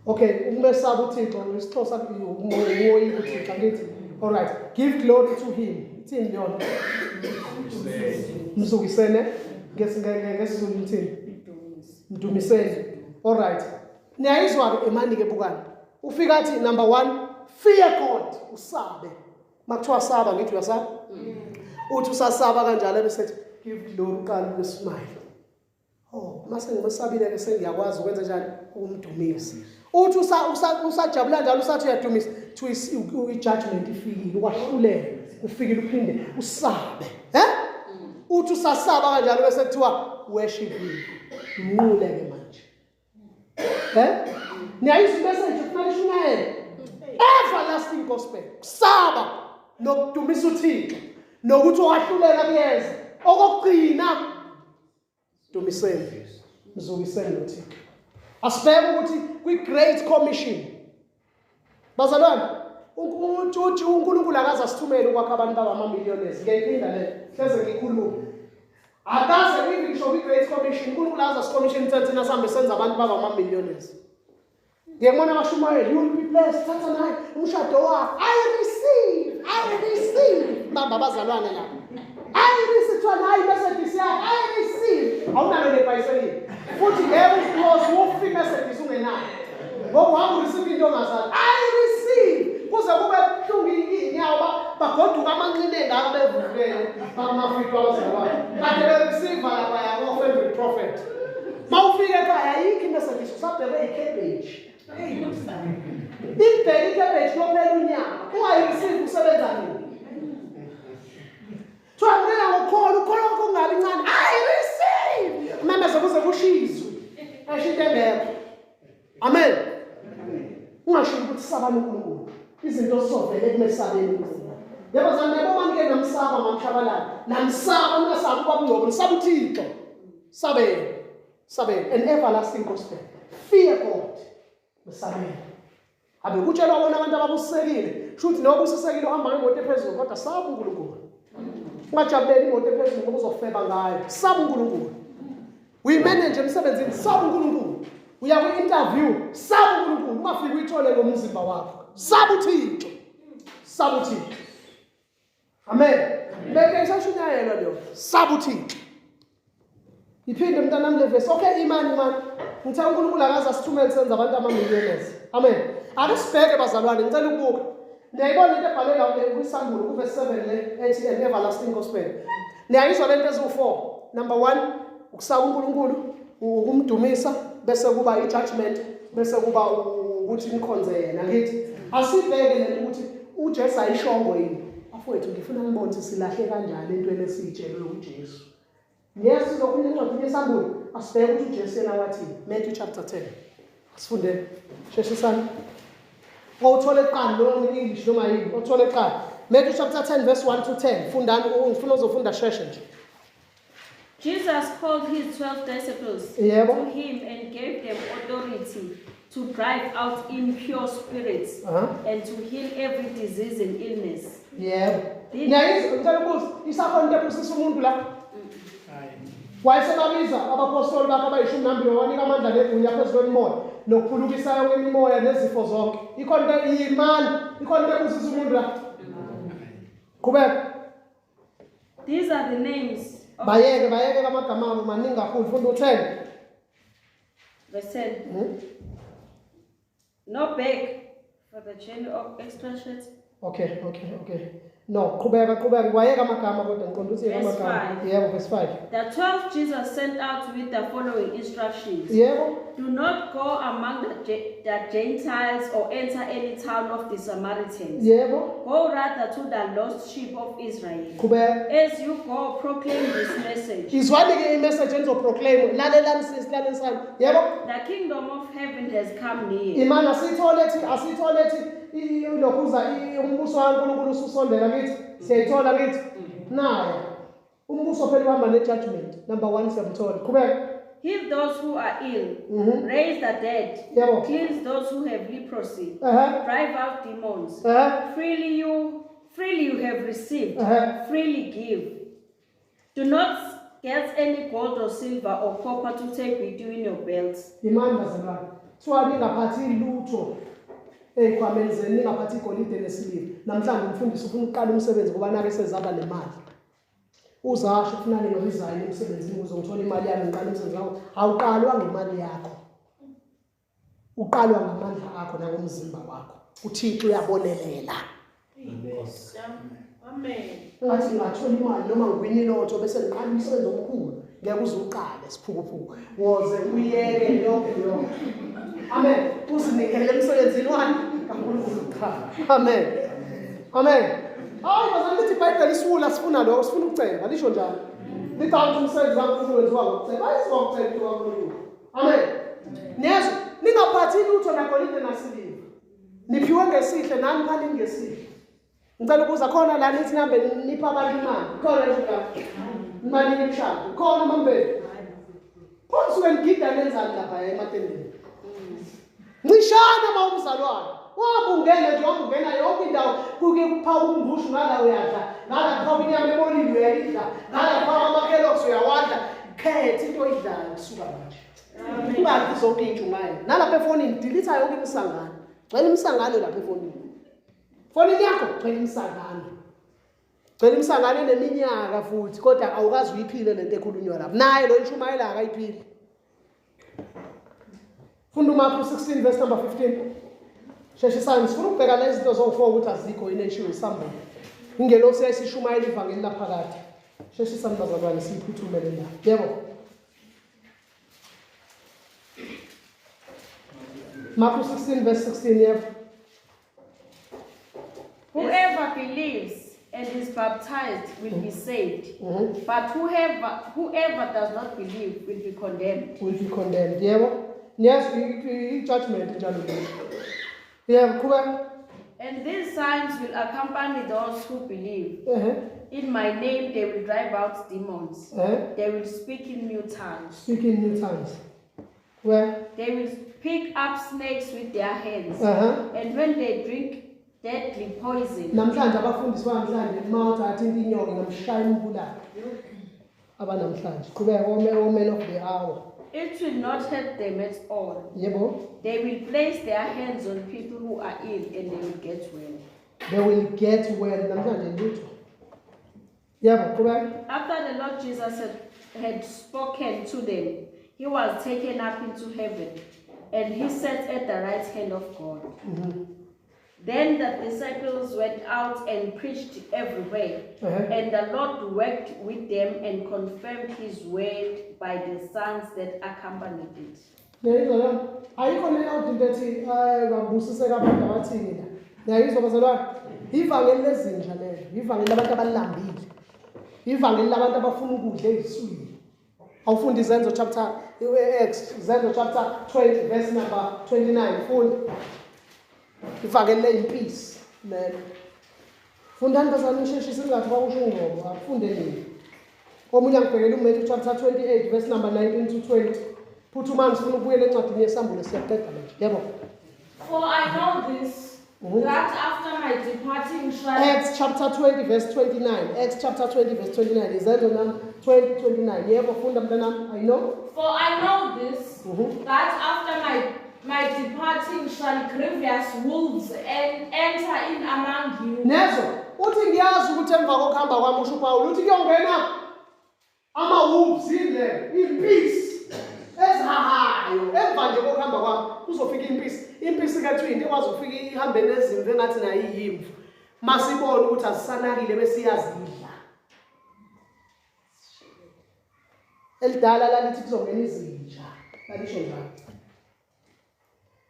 Okay, ukumesaba uThixo ngesiXhosa umoyika uThixo, angithi? All right, give glory to him. Ithini leyona? Mzukisene. NgesiZulu ithini? Mdumiseni. All right, niyayizwa ke emani ke, bukani. Ufika athi number 1, fear God, usabe. Makuthiwa saba, ngithi uyasaba. Uthi usasaba kanjalo, bese ethi give glory, uqala ukusmile. Oh, mase ngimesabile ke, sengiyakwazi ukwenza njani? Ukumdumisa. Uthi usajabula njalo, usathi uyadumisa, kuthiwa i-judgment ifikile, ukwahlulela kufikile, uphinde usabe. Uthi usasaba kanjalo, bese kuthiwa worship him, mnqule ke manje. Niyayizwa message kufanele ishumayele, everlasting gospel, kusaba nokudumisa uThixo nokuthi owahlulela kuyeza. Okokugcina, dumiseni, mzukiseni uThixo. Asibheke ukuthi kwi-Great Commission, bazalwane, uthi uNkulunkulu akaze asithumele ukwakha abantu baba ama-millionaires. Ngiyayiphinda le, hleze ngikhulume. Akaze, even ngisho kwi-Great Commission, uNkulunkulu akaze asicommission thina sihambe senza abantu baba ama-millionaires. Ngiyakubona abashumayeli, "You will be blessed, thatha naye umshado wakho." I receive, I receive. Bamba abazalwane lapho. I receive, kuthiwa nayi iMercedes yakho. I receive. Awunalo nebhayisekile. Futhi ngeke uze ufike iMercedes ungenayo. Ngoba uhamba ureceive into ongazazi. I receive. Kuze kube buhlungu iy'nyawo, bagoduka amanqina engaka bevuvukele bamafiki abazalwane. Kade bereceive lapha yabo favorite prophet. Mawufika ekhaya ayikho iMercedes, usabheke icabbage. Ibheke icabbage kuyophela unyaka. Ungayireceive, usebenza nini? Kuthiwa ngena ngokukholwa, ukukholwa kwakho kungabi ncane. I receive. Umemeze kuze kushizwe. Esho into engekho. Amen. Ungasho ukuthi sabani uNkulunkulu. Izinto zizovele kumesabeni uNkulunkulu. Yebo zami, yebo, uma nike namsaba mamshabalala. Namsaba, ningasabi ubaba uNgcobo, nisaba uThixo. Sabeni. Sabeni an everlasting gospel. Fear God. Mesabeni. Abe kutshelwa bona abantu ababusisekile. Sho ukuthi noma ubusisekile uhamba ngemoto ephezulu, kodwa saba uNkulunkulu. Ungajabuleli imoto ephezulu ngoba uzofeba ngayo. Saba uNkulunkulu. Uyimeneja emsebenzini, saba uNkulunkulu. Uya kwi-interview, saba uNkulunkulu. Ungafiki uyithole ngomzimba wakho. Saba uThixo. Saba uThixo. Amen. Beke isashunyayelwa leyo. Saba uThixo. Iphinde mntanami le verse. Okay, imani imani. Ngithe uNkulunkulu akaze asithumele senze abantu ama-millionaires. Amen. Ake sibheke bazalwane, ngicela ukubuka. Niyayibona into ebhalwe la kwiSambulo kuverse 7 le ethi an everlasting gospel. Niyayizwa lento eziwu-4. Number 1, ukusaba uNkulunkulu, ukumdumisa, bese kuba i-judgment, bese kuba ukuthi nikhonze yena. Ngithi asibheke lento ukuthi uJesu ayishongo yini. Bafowethu, ngifuna ngibone ukuthi silahle kanjani entweni esiyitshelwe uJesu. Yes, sizokhuluma encwadini yeSambulo. Asibheke ukuthi uJesu yena wathini. Matthew chapter 10. Asifundeni. Sheshisani. Owuthole kuqala lo English noma yini, othole kuqala. Matthew chapter 10 verse 1 to 10. Fundani, ngifuna uzofunda sheshe nje. Jesus called his 12 disciples to him and gave them authority to drive out impure spirits and to heal every disease and illness. Yebo. Niyayizwa, ngicela ukubuza, isakhona into ebusisa umuntu la? Wayesebabiza abapostoli bakhe abayi-12, wabanika amandla negunya phezu kwemimoya nokuphulukisa yonke imimoya nezifo zonke. Ikhona into iyimani, ikhona into ebusisa umuntu la? Qhubeka. These are the names of Bayeke, bayeke amagama abo maningi kakhulu. Funda u-10. Verse 10. No bag for the journey of extra shirt. Okay. No, qhubeka, qhubeka. Wayeka amagama kodwa ngiqonda ukuthi yeka Verse amagama. 5. Yebo, verse 5. The 12 Jesus sent out with the following instructions. Do not go among the Gentiles or enter any town of the Samaritans. Go rather to the lost sheep of Israel. Qhubeka. As you go, proclaim this message. Izwani ke imessage enizoproclaim. Lalelani sisi, lalelisani. Yebo. The kingdom of heaven has come near. Imana asiyithole ethi, asiyithole ethi lokhuza umbuso kaNkulunkulu ususondela kithi. Siyayithola kithi. Naya umbuso phela uhamba ne-judgment. Number 1 siyamthola. Qhubeka. Heal those who are ill, raise the dead, Yebo. cleanse those who have leprosy, drive out demons. Freely you have received, freely give. Do not get any gold or silver or copper to take with you in your belts. Imani bazalwane. Kuthiwa ningaphathi lutho ey'khwameni zenu, ningaphathi igolide nesiliva. Namhlanje umfundisi ufuna ukuqala umsebenzi ngoba nake sezaba nemali. Uzasho ufuna ngingabizayo emsebenzini ukuze ngithole imali yami ngiqale umsebenzi wakho. Awuqalwa ngemali yakho. Uqalwa ngamandla akho nangomzimba wakho. uThixo uyabonelela. Amen. Ngathi ngingathola imali noma ngiwine ilotho bese ngiqala umsebenzi omkhulu. Ngeke uze uqale siphukuphuku. Woze uyeke yonke yonke. Amen. Uzinikele emsebenzini wani kaNkulunkulu qha. Amen. Amen. Hayi bazalwane, lithi iBhayibheli isiwula sifuna lokho, sifuna ukuceba, lisho njalo. Lithi awuthi umsebenzi kaNkulunkulu wenziwa ngokuceba, ayiziwa ngokuceba into kaNkulunkulu. Amen. Niyezwa, ningaphathi lutho nagolide nasiliva. Niphiwe ngesihle nani phalini ngesihle. Ngicela ukuza khona la nithi nihambe nipha abantu imali. Khona nje la. Imali imishado. Khona mambeni. Pho nisuke nigida nenzani lapha ematendeni? Ncishana uma umzalwane. Wahamba ungena nje, wahamba ungena yonke indawo. Kuke kupha umngushu ngala uyadla, ngala kupha inyama ebolile uyayidla, ngala kupha ama-Kellogg's uyawadla. Khetha into oyidlayo kusuka manje. Ungadli zonke iy'ntshumayelo. Nalapha efonini delete yonke imisangano. Gcwele imisangano lapha efonini. Fonini yakho gcwele imisangano. Gcwele imisangano eneminyaka futhi, kodwa awukazi uyiphile lento ekhulunywa lapha. Naye lo ishumayela akayiphili. Funda uMark 16 verse number 15. Sheshisani, sifuna ukubheka lezi zinto zowu-4 ukuthi azikho yini eshiwo isambulo. Ingelosi yayisishumayela ivangeli laphakade. Sheshisani bazalwane, siyiphuthume le ndaba. Yebo. Mark 16 verse 16, yebo. Whoever believes and is baptized will be saved, but whoever does not believe will be condemned. Will be condemned. Yebo. Yes, i-judgment njalo nje. Yebo, qhubeka. And these signs will accompany those who believe. In my name they will drive out demons. They will speak in new tongues. Speak in new tongues. Where? They will pick up snakes with their hands. And when they drink deadly poison. Namhlanje abafundisi banamhlanje mawuthi athi inyoka ngamshaya umbulali. Abanamhlanje. Qhubeka, woman of the hour. It will not hurt them at all. Yebo. They will place their hands on people who are ill and they will get well. They will get well. Namhlanje lutho. Yebo, qhubeka. After the Lord Jesus had spoken to them, he was taken up into heaven, and he sat at the right hand of God. Then the disciples went out and preached everywhere, and the Lord worked with them and confirmed his word by the signs that accompanied it. Ayikho leyo into ethi ngabusiseka abantu abathini la. Niyayizwa bazalwane? Ivangeli lezinja lelo, ivangeli labantu abalambile. Ivangeli labantu abafuna ukudla eziswini. Awufundi Zenzo chapter X, Zenzo chapter 20 verse number 29. Funda. Ivangeli leyimpisi lelo. Fundani bazalwane nisheshise ningathi kwakusho uNgcobo, akufunde nini. Omunye angibhekele uMatthew chapter 28 verse number 19 to 20. Phuthumani sifuna ukubuyela encwadini yesambulo siyaqeda manje. Yebo. For I know this, that after my departing shall Acts chapter 20 verse 29. Acts chapter 20 verse 29. Izenzo nam 20 29. Yebo, funda mntanami. I know. For I know this, that after my departing shall grievous wolves and enter in among you. Nezo, uthi ngiyazi ukuthi emva kokuhamba kwami usho uPaul uthi kuyongena ama wolves ile impisi ezihahayo. Emva nje kokuhamba kwami kuzofika impisi. Impisi kathi into ekwazi ukufika ihambe nezimvu engathi nayo iyimvu. Masibone ukuthi azisanakile bese iyazidla. Elidala lalithi kuzongena izinja. Lalisho njalo.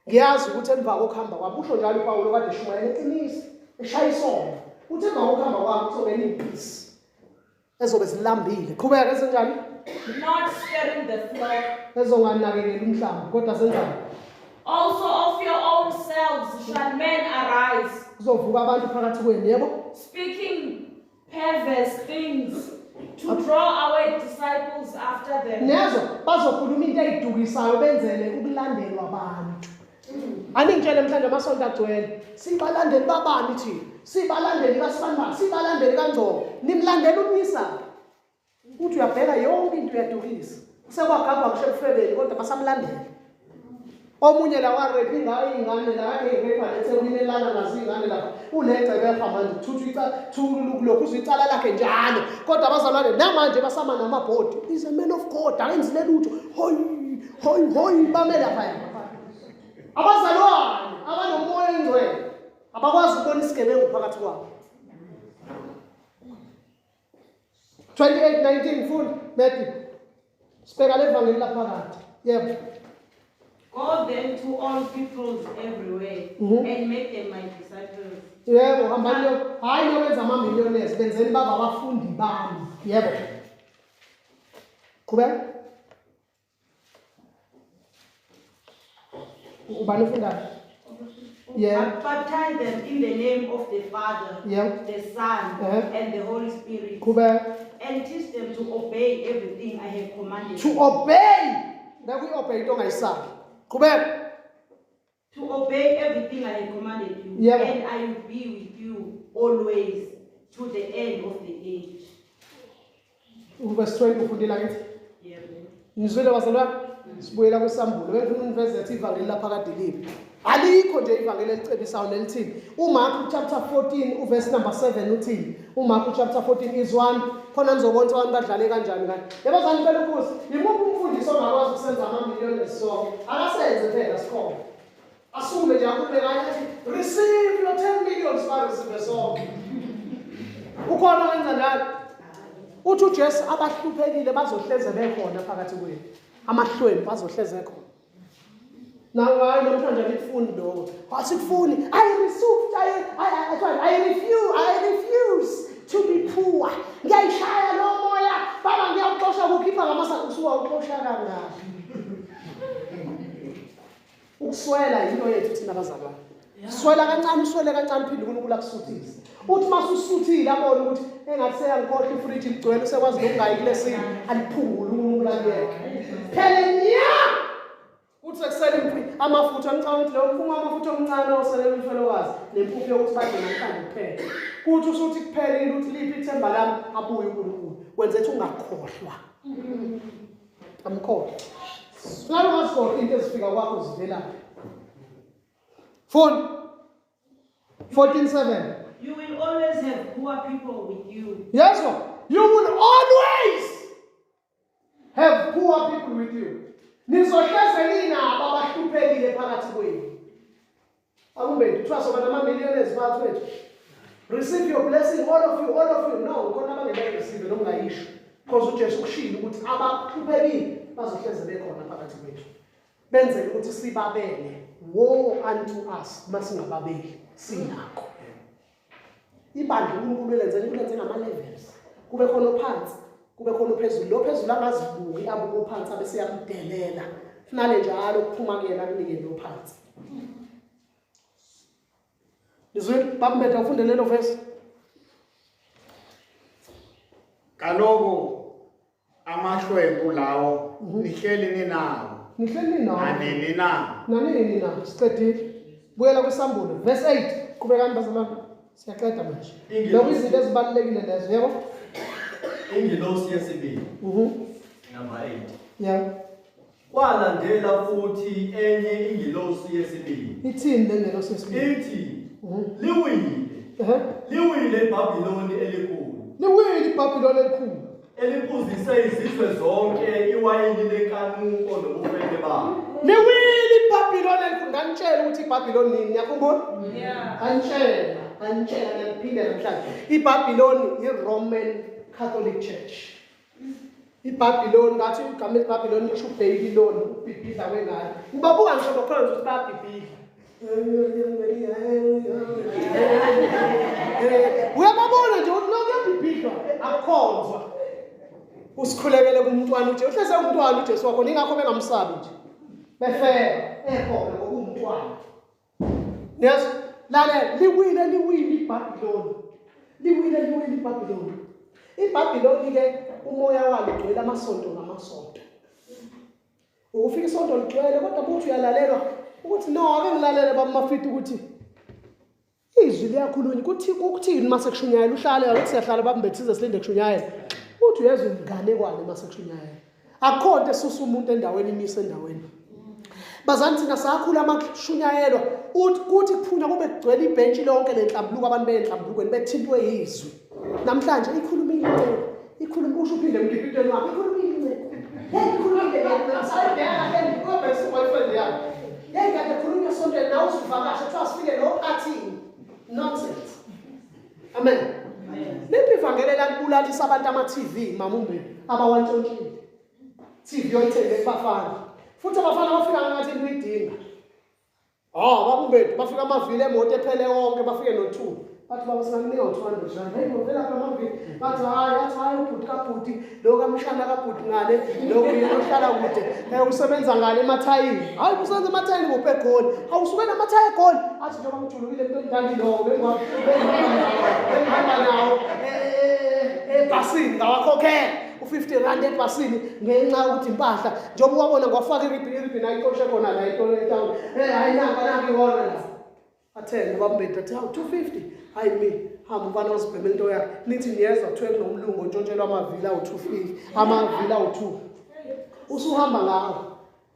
Ngiyazi ukuthi emva kokuhamba kwami usho njalo uPaul kade eshumayela eqinisa eshaya isonto. Uthi emva kokuhamba kwami kuzongena impisi ezobe zilambile. Qhubeka esenjani? Not sparing the flock. Ezonganakekela umhlambi kodwa senzani? Also of your own selves shall men arise. Kuzovuka abantu phakathi kwenu, yebo? Speaking perverse things to draw away disciples after them. Niyezwa, bazokhuluma into eyidukisayo benzele ukulandelwa abantu. Aningitshele mhlawumbe amasonto agcwele. Sibalandeli babani thina? Sibalandeli kaSibanibani, sibalandeli kaNgcobo. Nimlandela umyisa. Uthi uyabheka yonke into uyadukisa. Sekwagagwa ngisho ebufebeni kodwa basamlandela. Omunye la warepha ingayo iy'ngane la ey'repha eThekwini elala nazo iy'ngane lapha. Unegceberha manje kuthutha lokhu uzwa icala lakhe njalo. Kodwa abazalwane namanje basama namabhodi. He's a man of God, akenzile lutho. Hoyi, hoyi, hoyi, bame laphaya. Abazalwane abanomoya oyingcwele abakwazi ukubona isigebengu phakathi kwabo. 28:19 funda Matthew. Sibheka levangeli laphakade. Yebo. Go then to all peoples everywhere and make them my disciples. Yebo, hambani yo. Hayi nokwenza ama millionaires, benzeni baba abafundi bami. Yebo. Qhubeka. Ubani ufundayo? Yeah. Baptize them in the name of the Father, Yeah. the Son, and the Holy Spirit. Qhubeka. And teach them to obey everything I have commanded. To obey. Ngeke uyi-obey into ongayisabi. Qhubeka. To obey everything I have commanded you. Yeah. And I will be with you always to the end of the age. Verse 20 ufundile angithi? Yebo. Nizwile bazalwane? Sibuyela kwisambulo. Bengifuna univeze ethi ivangeli laphakade liphi. Alikho nje ivangeli elicebisayo nelithini. UMark chapter 14 uverse number 7 uthini? UMark chapter 14 is 1. Khona nizobona ukuthi abantu badlale kanjani kanje. Yebo zani ngicela ukubuza, yimuphi umfundisi ongakwazi ukusenza ama-million sonke? Akasenze phela sikhona. Asukume nje akube kanye athi receive your 10 million sibareceive sonke. Ukhona wenza njalo? Uthi uJesu abahluphekile bazohleze bekhona phakathi kwenu. Amahlwempu azohleze khona. Nawu hayi namhlanje angikufuni lokho. Asikufuni. I refuse I I I I refuse I refuse to be poor. Ngiyayishaya lo moya. Baba ngiyawuxosha kukhipha ngamasa usuka uxosha kangaki. Ukuswela yinto yethu thina abazalwane. Swela kancane uswele kancane phinde uNkulunkulu akusuthise. Uthi masusuthile abone ukuthi engathi seyangikhohlwa ifriji ligcwele usekwazi nokungayi kulesimo aliphungule uNkulunkulu akuyeke. Phele nya! Uthi sekusele impi amafutha omncane uthi leyo mphunga amafutha omncane osele umfelokazi nempuphu yokuthi badle namhlanje kuphela. Kuthi usuthi kuphelile uthi liphi ithemba lami abuye uNkulunkulu. Wenze ethi ungakhohlwa. Amkhohlwa. Ngabe ungazikhohlwa into ezifika kwakho zivelaphi? Funda. 14:7. You will always have poor people with you. Yes, Lord. You will always have poor people with you. Nizohleze ninabo abahluphekile phakathi kwenu. Akube kuthiwa soba nama-millionaires phakathi kwethu. Receive your blessing, all of you, all of you. No, khona abangebayireceive noma ungayisho. Because uJesu kushilo ukuthi abahluphekile bazohleze bekhona phakathi kwethu. Benzele ukuthi sibabele. Woe unto us masingababeli sinakho. Ibandla uNkulunkulu elenze ulenze ngama-levels. Kube khona ophansi, kube khona ophezulu. Lo phezulu angazibuki abuke ophansi abese yamdelela. Finale njalo ukuphuma kuyena akunike lo phansi. Nizwile? Baba ufunde lelo verse. Kaloku amahlwempu lawo nihleli ninawo. Nihleli ninawo. Nanini na? Nanini na? Siqedile. Buyela kwisambulo verse 8. Qhubekani bazalwane. Siyaqeda manje. Lokhu izinto ezibalulekile lezo, yebo? Ingilosi yesibili. Number 8. Yeah. Kwalandela futhi enye ingilosi yesibili. Ithini le ngelosi yesibili? Ithi liwile. Liwile iBhabhiloni elikhulu. Liwile iBhabhiloni elikhulu. Eliphuzise izizwe zonke iwayini lenkanuko nobufebe balo. Liwile iBhabhiloni elikhulu. Nganitshela ukuthi iBhabhiloni nini, niyakhumbula? Yeah. Nganitshela, nganitshela ngiyaphinde namhlanje. iBhabhiloni iRoman Catholic Church. iBhabhiloni ngathi igama eliBhabhiloni lisho uBhabhiloni, ukubhibhidla kwengane. Ubabuka ngisho nokhona ukuthi bayabhibhidla. Uyababona nje ukuthi lokhu kuyabhibhidlwa, akukhonzwa. Usikhulekele kumntwana uJesu, uhleze umntwana uJesu wakho, ingakho bengamsabi nje. Befeba ekhona ngokuwumntwana. Yes, lalela, liwile liwile iBhabhiloni. Liwile liwile iBhabhiloni. IBhabhiloni ke umoya walo ugcwele amasonto ngamasonto. Ukufika isonto ligcwele kodwa kuthi uyalalelwa ukuthi no ake ngilalele bamafiti ukuthi izwi liyakhulunywa kuthi ukuthini mase kushunyayela uhlale kaloku siyahlala bambethize silinde kushunyayela. Uthi uyezwa inganekwane mase kushunyayela. Akukho nto esusa umuntu endaweni imise endaweni. Bazani thina sakhula amakushunyayelwa uthi kuthi kuphunywa kube kugcwele ibhentshi lonke lenhlambuluko abantu beyenhlambulukweni bethintwe yizwi. Namhlanje ikhulumile inceku. Ikhuluma usho uphinde emkipitweni wakho ikhulumile inceku. Hey ikhulumile le sayibheka kahle ngikubhekisa boyfriend yakho. Hey kade khulunywa esontweni nawe uzuvakasha kuthiwa sifike lo phathini. Nonsense. Amen. Liphi ivangeli elakubulalisa abantu ama-TV mamumbe abawantshontshile. TV oyithenge kubafana. Futhi abafana bafika ngathi into uyidinga. Ah, babumbethu bafika amavili emoto ephele wonke bafike no-2. Bathi baba singakunika u-200 rand. Hey ngivela lapha amavili. Bathi hayi, athi hayi ubhuti kabhuti, lo kamshana kabhuti ngale, lo kuyena ohlala kude. Usebenza ngale emathayini. Hayi usebenza emathayini ngophe egoli. Awusuke namathayi egoli. Athi njengoba ngijulukile into engidandi lowo bengihamba nawo ebhasini ngawakhokhela. U-50 rand ebhasini ngenxa yokuthi impahla njengoba wabona ngwafaka iribhini ayixoshe khona la etown. Hayi nanka nanka ihona la. Athenge ubambethu athi hawu 250. Hayi mi hamba umfana uzibhemela into yakhe. Nithi niyezwa kuthiwe kunomlungu ontshontshelwa amavili awu-250, amavili awu-2. Usuhamba ngawo.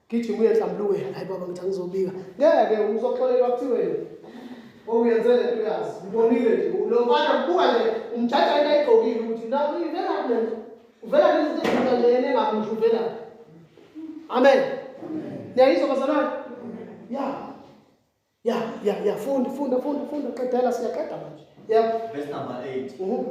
Gijima uye enhlambulukweni. Hayi baba ngithi angizobika. Ngeke uzoxolelwa kuthiweni. Okuyenze le nto uyazi. Ngibonile nje. Lo mfana ubuka nje umjaja into ayigqokile ukuthi na ivela le nto. Uvela nezinto ezintsha nje yena engakusho uvela. Amen. Niyayizwa bazalwane? Ya. Ya, ya, ya funda funda funda funda qedela siyaqeda manje. Yebo. Verse number 8.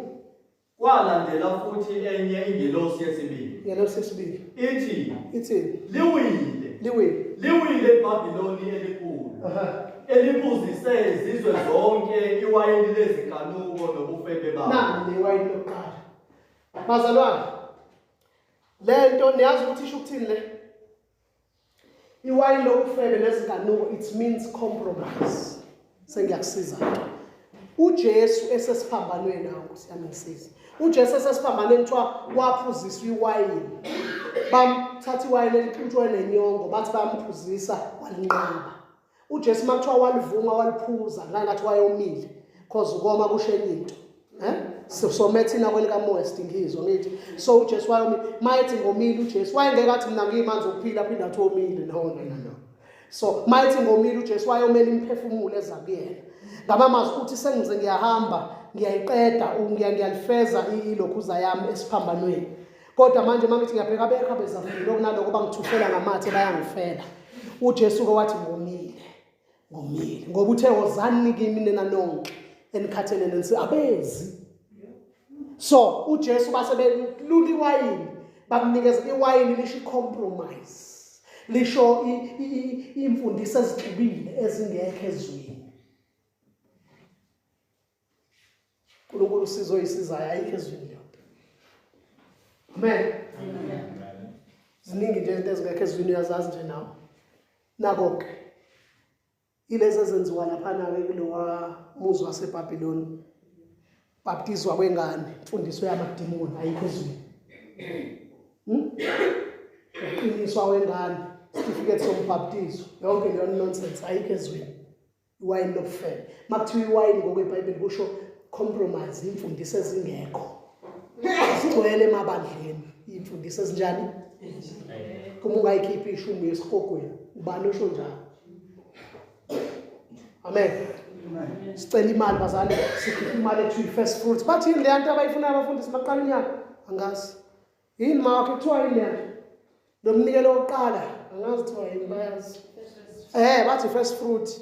Kwalandela futhi enye ingelosi yesibili. Ingelosi yesibili. Ithi ithini? Liwile. Liwile. Liwile iBhabhiloni elikhulu. Eliphuzise izizwe zonke iwayini lezinkanuko nobufebe balo. Nani le wayini lokuqala. Bazalwane. Lento niyazi ukuthi isho ukuthini le? Iwayini lokufebe nezinkanuko it means compromise. Sengiyakusiza. uJesu esesiphambanweni nawo Nkosi yami ngisize. uJesu esesiphambanweni kuthiwa waphuziswa iwayini. Bamthatha iwayini elixutshwe nenyongo bathi bayamphuzisa walinqaba. uJesu makuthiwa walivuma waliphuza ngathi wayomile cause ukoma kusho enye into. So thina kwelikamoya sidingizwa ngithi. So uJesu wayomile. Mayethi ngomile uJesu wayengeke athi mina ngimanzi okuphila aphinda athi omile. No no no no. So mayethi ngomile uJesu wayomela imiphefumulo eza kuyena. Ngamamazwi uthi sengize ngiyahamba ngiyayiqeda ngiyalifeza ilokhuza yami esiphambanweni. Kodwa manje mangithi ngiyabheka abekho abezafile okunaloko bangithufela ngamathe bayangifela. uJesu ke wathi ngomile. Ngomile ngoba uthe wozani kimi nina nonke enikhathele nensi abezi. So uJesu base belula iwayini bamnikeza iwayini lisho compromise. Lisho imfundiso ezixubile ezingekho ezweni. uNkulunkulu usizo oyisizayo ayikho ezweni leyo. Amen. Ziningi nje izinto ezingekho ezweni uyazazi nje nawe. Nako ke ilezi ezenziwa laphana ke kulowa muzi waseBhabhiloni. Baptizwa kwengane, imfundiso yamadimoni ayikho ezweni. Uqiniswa wengane, certificate sombhaptizo, yonke leyo nonsense ayikho ezweni. Iwayini lokufela. Makuthiwa iwayini ngokweBhayibheli kusho compromise, imfundiso ezingekho. Sigcwele emabandleni imfundiso ezinjani? Uma ungayikhiphi ishumi yesihogweni, ubani osho njalo? Amen. Sicela imali bazali, sikhiphe imali ethu i-first fruit. Bathi yini le nto abayifunayo abafundisi baqala unyaka? Angazi. Yini ma wakhe kuthiwa yini le nto? Lo mnikelo wokuqala, angazi kuthiwa yini bayazi. Bathi first fruit.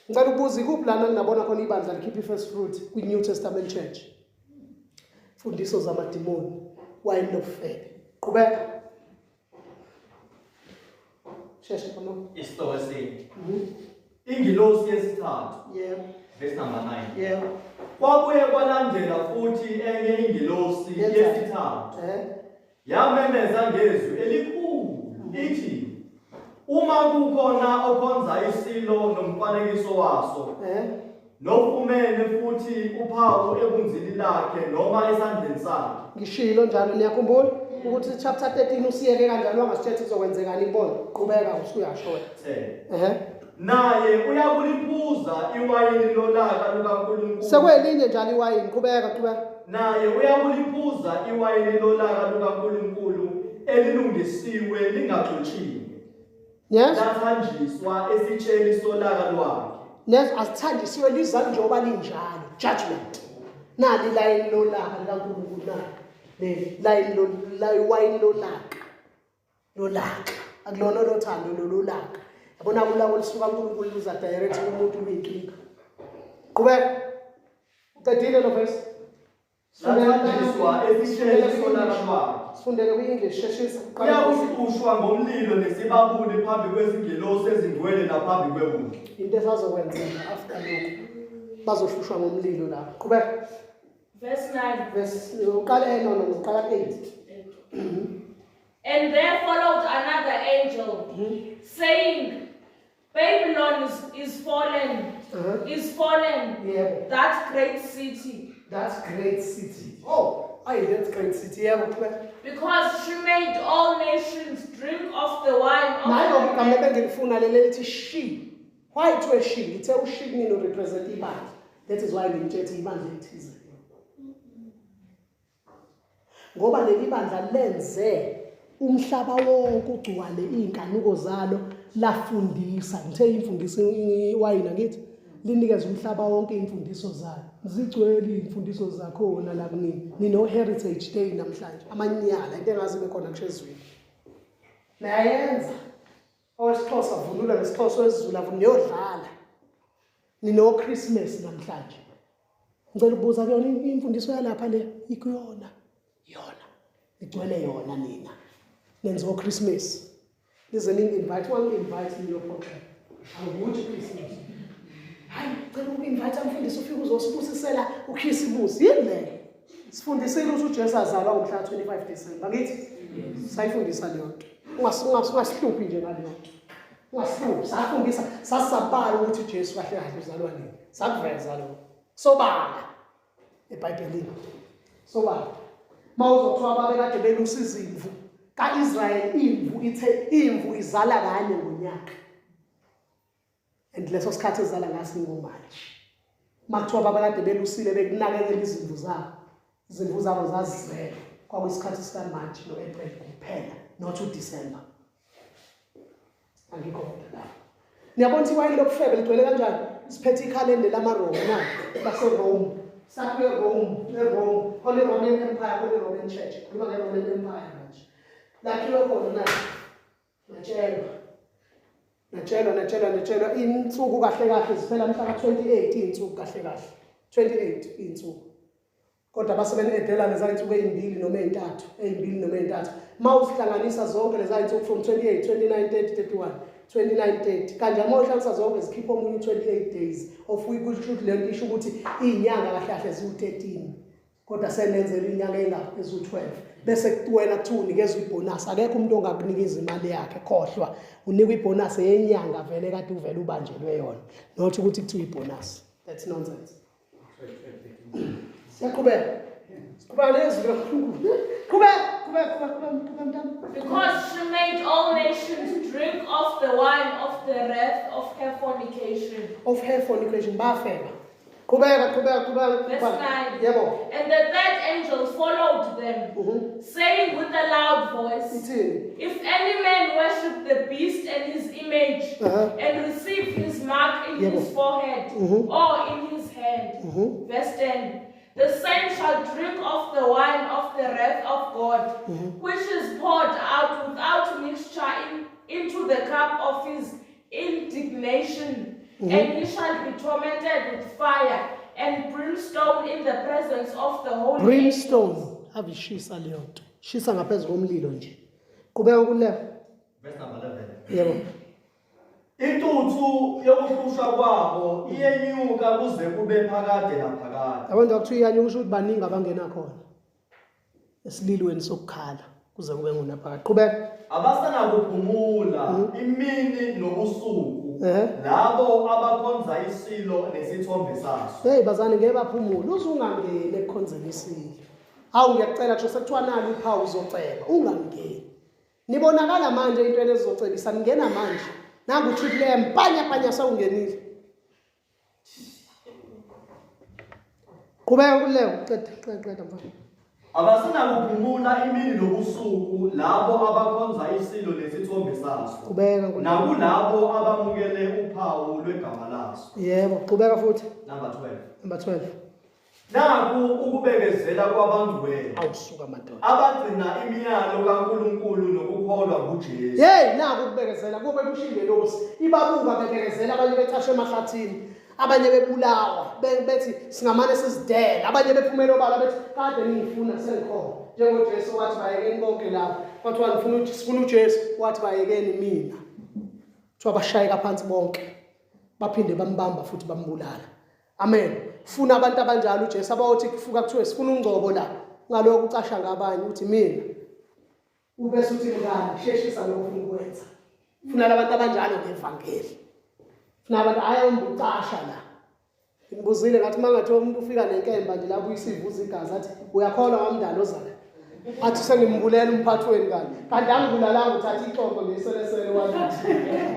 Ngicela ukubuza ikuphi lana nginabona khona ibandla likhipha i-first fruit kwi-New Testament Church? Fundiso zamadimoni, wayini lobufebe. Qhubeka. Sheshe khona. Isihloko esine. Ingilosi yesithathu. Yebo. Verse number 9. Yebo. Kwabuye kwalandela futhi enye ingilosi yesithathu. Yamemeza ngezwi elikhulu ithi uma kukhona okhonza isilo nomfanekiso waso Nofumene futhi uphawu ebunzini lakhe noma esandleni sakhe. Ngishilo njalo, niyakhumbula ukuthi chapter 13 usiyeke kanjalo, wangasitshela kuzokwenzekani kubona. Qhubeka, usuyashoda. 10. Ehhe. Naye uyakuliphuza iwayini lolaka lukaNkulunkulu. Sekwelinye njalo iwayini. Qhubeka, qhubeka. Naye uyakuliphuza iwayini lolaka lukaNkulunkulu elilungisiwe lingaxutshiwe. Yes? Lathanjiswa esitsheni solaka lwakhe. Yes, asithanjisiwe, liza njengoba linjalo. Judgment. Nali layini lolaka likaNkulunkulu, nali. Leli layini lo iwayini lolaka. Lolaka. Akulona lothando, lolaka. Yabona kulaka olusuka kuNkulunkulu luza direct kumuntu, luyinkinga. Qhubeka. Uqedile lo verse? Lathanjiswa esitsheni solaka lwakhe. Sifundele kwi-English, sheshisa. Uyakuhlushwa ngomlilo nesibabuli phambi kwezingelosi ezingcwele naphambi kweWundlu. Into esazokwenzeka after lokhu, bazohlushwa ngomlilo lapho. Qhubeka. Verse 9. Verse, uqale, no, uqala 8. And there followed another angel, saying, Babylon is fallen, is fallen, that great city. That great city. Oh, ayi, that great city. Yebo, qhubeka. Because she made all nations drink of the wine of Nayo her igama ebengilifuna leli elithi she. Why kuthiwe she? Ngithe u-she kunini urepresent ibandla. That is why ngimtshethe ibandla elithize. Ngoba leli bandla lenze umhlaba wonke ugcwale iy'nkanuko zalo, lafundisa. Ngithe imfundiso iwayini, angithi linikeza umhlaba wonke iy'mfundiso zalo. Zigcwele iy'mfundiso zakhona la kunini. Nino-Heritage Day namhlanje, amanyala, into engaze ibe khona kusho ezweni. Niyayenza. OwesiXhosa vunula ngesiXhosa, owesiZulu avunula, niyodlala. Nino-Christmas namhlanje. Ngicela ukubuza, kuyona imfundiso yalapha le? Ikuyona yona, nigcwele yona nina, nenza o-Christmas, nize ningi-invite. Wangi-invite, niyophoxela, awukuthi Christmas. Hayi, cela uku-invite mfundisi, ufike uzosibusisela ukhisimusi. Yini leyo? Sifundisile ukuthi uJesu azalwa ngomhla ka-25 December, ngithi sayifundisa leyo nto. Ungasihluphi nje ngaleyo nto, ungasihluphi. Safundisa, sasabala ukuthi uJesu kahle kahle uzalwa nini, sakuveza lokho sobala eBhayibhelini, sobala. Mawuzothiwa babekade belusa izimvu ka-Israyeli, imvu ithe imvu izala kanye ngonyaka, and leso sikhathi ezala ngaso ingomanje. Makuthiwa babekade belusile, bekunakekela izimvu zabo, izimvu zabo zazizele, kwakuyisikhathi sikaMarch no-April kuphela, not uDecember. Angikho kodwa lapho. Niyabona ukuthi iwayini lokufebe ligcwele kanjani? Siphethe ikhalende lamaRoma na baseRome, sakhiwe eRome, eRome, Holy Roman Empire, Holy Roman Church. Khuluma nge-Roman Empire manje, lakhiwe khona na. Natshelwa, natshelwa, natshelwa, natshelwa. Iy'nsuku kahle kahle ziphela mhla ka-28, iy'nsuku kahle kahle 28 iy'nsuku, kodwa base beni-edela leza y'nsuku ey'mbili noma ey'ntathu, ey'mbili noma ey'ntathu. Uma uzihlanganisa zonke leza y'nsuku from 28, 29, 30, 31, 29, 30, kanjani, uma uhlanganisa zonke zikhipha omunye u-28 days, of which kusho ukuthi le nto isho ukuthi iy'nyanga kahle kahle ziwu-13, kodwa senenzela iy'nyanga ey'ngaphi? Eziwu-12. Bese wena kuthiwa unikezwa ibhonasi. Akekho umuntu ongakunikeza imali yakhe, khohlwa. Unikwa ibhonasi yenyanga vele kade uvele ubanjelwe yona, not ukuthi kuthiwa ibhonasi. That's nonsense. Siyaqhubeka, siqhubeka nezwi likaNkulunkulu. Qhubeka, qhubeka, qhubeka, qhubeka, mntana. Because she made all nations drink of the wine of the wrath of her fornication. Of her fornication, bafeba. Qhubeka, qhubeka, qhubeka. Verse 9. Yebo. And the third angel followed them, saying with a loud voice, Ithini? If any man worship the beast and his image, and receive his mark in Yebo. his forehead or in his hand, verse 10, the same shall drink of the wine of the wrath of God, which is poured out without mixture into the cup of his indignation, and he shall be tormented with fire and brimstone in the presence of the holy Brimstone. angels. Ave ishisa leyo nto, shisa ngaphezu komlilo nje. Qhubeka kule. Verse number 11. Yebo. Intuthu yokuhlushwa kwabo iyenyuka kuze kube phakade naphakade. Yabona, kuthiwa iyanyuka, kusho ukuthi baningi abangena khona esililweni sokukhala kuze kube ngunaphakade. Qhubeka. Abasanakuphumula imini nobusuku. nobusuku labo abakhonza isilo nesithombe saso. Hey bazane, ngeke baphumule uze ungangeni ekukhonzeni isilo. Hawu, ngiyakucela, kusho sekuthiwa nalo uphawu uzoceba, ungangeni. Nibonakala manje into ezizocebisa, ningena manje. Nangu triple M, panya panya, sewungenile. Qhubeka Nkululeko, qeda qeda qeda mfana. Abasenakuphumula imini nobusuku labo abakhonza isilo nesithombe saso. Qhubeka Nkululeko. Nakulabo abamukele uphawu lwegama laso. Yebo, qhubeka futhi. Number 12. Number 12. Naku ukubekezela kwabangcwele Awusuka madoda. Abagcina imiyalo kaNkulunkulu nokukholwa nguJesu. Hey, naku ukubekezela kube kusho ingelosi ibabuka bebekezela, abanye becashe emahlathini, abanye bebulawa, bethi singamane sizidele, abanye bephumela obala bethi kade ningifuna, sengikhona, njengoJesu wathi bayekeni bonke laba. Kwathiwa nifuna sifuna uJesu, wathi bayekeni mina. Kuthiwa bashayeka phansi bonke, baphinde bambamba futhi bambulala. Amen. Funa abantu abanjalo uJesu, abawothi kufuka kuthiwe sifuna ungcobo la, ngalokho ucasha ngabanye, uthi mina, ubese uthi mngani, sheshisa lokho ufuna ukwenza. Funa labantu abanjalo ngevangeli. Funa abantu, hayi umbucasha la. Ngibuzile ngathi mangathiwa umuntu ufika nenkemba nje lapho isivuza igazi, athi uyakholwa ngamndalo ozala, athi sengimbulela umphathi weni, kanti kanti angibulalanga, uthatha ixoxo ngeselesele wathi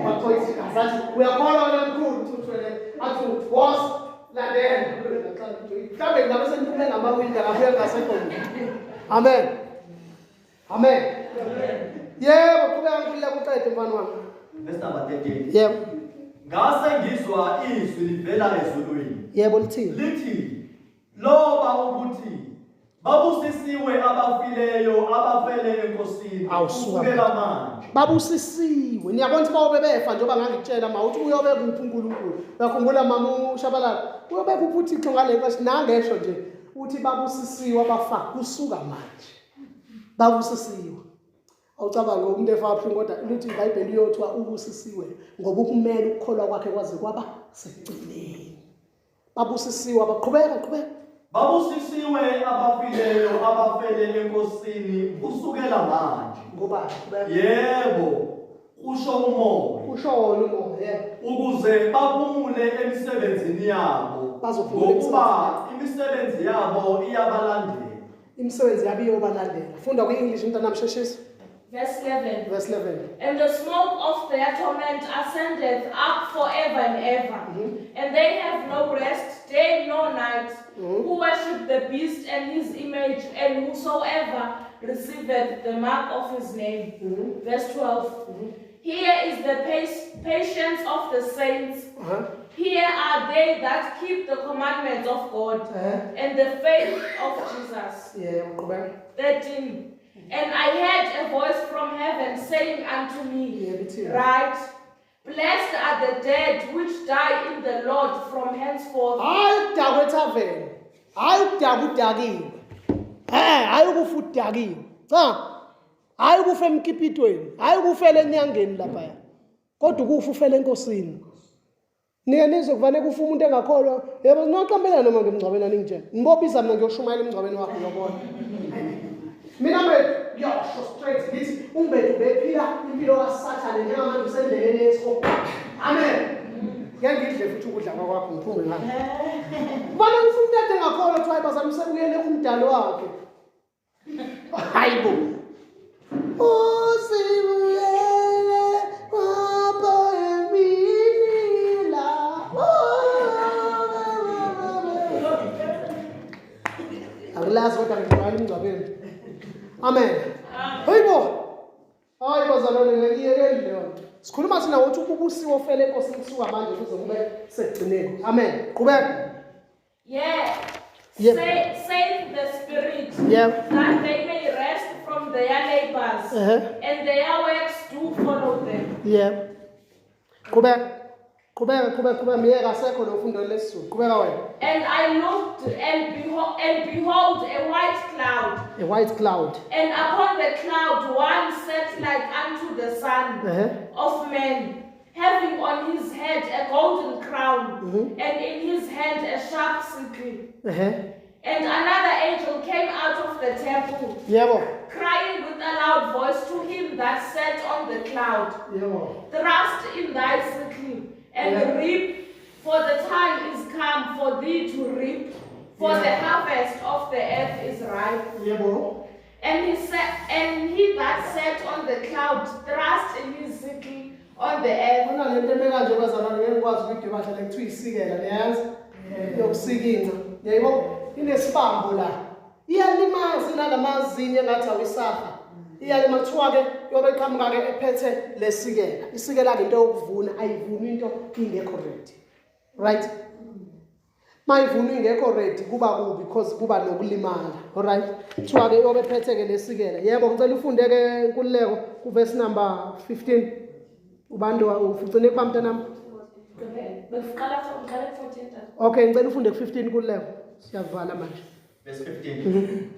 waxoyisa igazi, athi uyakholwa wena mkhulu, uthi uthwele, athi boss, landela. Mhlawumbe ngabe seniphume ngamawindi, akabuye ngasekho. Amen, amen. Yebo, qhubeka Nkululeko, uqede mfana wami. Verse number 13. Yebo. Ngase ngizwa izwi livela ezulwini. Yebo, lithini? Lithi, loba ukuthi babusisiwe abafileyo abafele eNkosini Awusuka. kusukela manje. Babusisiwe. Niyabona ukuthi bayobe befa, njengoba ngangikutshela ma uthi uyobe kuphi uNkulunkulu. Uyakhumbula mama uShabalala, uyobe kuphi uThixo ngale nkathi nangesho nje uthi babusisiwe abafa kusuka manje, babusisiwe. Awucabange umuntu efa kabuhlungu, kodwa lithi iBhayibheli uyothiwa ubusisiwe ngoba ukumele ukukholwa kwakhe kwaze kwaba sekugcineni. Babusisiwe abaqhubeka, qhubeka. Babusisiwe abafileyo abafele eNkosini kusukela manje. Ngoba qhubeka. Yebo, kusho uMoya. Usho wona uMoya, yebo. Ukuze baphumule emisebenzini yabo. Bazophumula. Ngokuba imisebenzi yabo iyabalandela. Imisebenzi yabo iyobalandela. Funda kwi-English, mntanami, sheshisa. Verse 11. Verse 11. And the smoke of their torment ascendeth up forever and ever. And they have no rest, day nor night, who worship the beast and his image, and whosoever receiveth the mark of his name. Verse 12. Here is the patience of the saints. Here are they that keep the commandments of God and the faith of Jesus. Yebo, qhubeka. 13. And I heard a voice from heaven saying unto me, Yebo, ithini? Write, blessed are the dead which die in the Lord from henceforth. Hayi ukudakwa ethaveni, hayi ukudakwa udakiwe, hayi ukufa udakiwe, cha, hayi ukufa emkipitweni, hayi ukufela enyangeni laphaya, kodwa ukufa ufele eNkosini. Nike nizwe kuvane kufa umuntu engakholwa. Yebo, noqambela noma ngemngcwabeni aningitshela, nibobiza mina ngiyoshumayela emngcwabeni wakho, uyobona. Mina mbe ngiyosho straight ngithi uMbedu bephila impilo kaSathane, njengamanje usendleleni yesihogo. Amen. Ngeke ngidle futhi ukudla kwakho, ngiphume ngapha. Kuvane kufa umuntu ade engakholwa, kuthiwa hayi bazali, usebuyele kumdalo wakhe. Hayi bo, usibuyele apho emini la. Akulazi kodwa ngijwayele emngcwabeni. Amen. Hayibo, hayi bazalwane, ngekiyekeli leyo nto. Sikhuluma thina ngokuthi ubusiwe ofele eNkosini kusuka manje kuze kube sekugcineni. Amen. Qhubeka. Yeah. Saith the Spirit, that they may rest from their labors, and their works do follow them. Yebo, qhubeka, qhubeka, qhubeka, qhubeka. Miyeka, asekho lo fundo lesiZulu. Qhubeka wena. And I looked, and behold, a white cloud, A white cloud. And upon the cloud one sat like unto the Son of Man, having on his head a golden crown, and in his hand a sharp sickle. And another angel came out of the temple, Yebo. Crying with a loud voice to him that sat on the cloud, Yebo. Thrust in thy sickle and reap, for the time is come for thee to reap, for the harvest of the earth is ripe. Yebo. And he said, and he that sat on the cloud thrust in his sickle on the earth. Khona lento eme kanje bazalwane ngeke ngikwazi ukuyidweba kahle le kuthiwa isikela niyayazi yokusika inca. Yebo, inesibambo la. Iyalimaza inalamazinyo engathi awisafa. Iyalima kuthiwa ke yobe eqhamuka ke ephethe lesikela. Isikela ke into yokuvuna ayivuni into ingekho ready. Right? Mayivunwa ingekho ready kuba kubi because kuba nokulimala. Alright? Kuthiwa ke yobe ephethe ke lesikela. Yebo, ngicela ufunde ke Nkululeko ku verse number 15. Ubantu ugcine kuba mntanami. Bekuqala uqala ku-14 tata. Okay, ngicela ufunde ku-15 Nkululeko. Siyavala manje. Verse 15.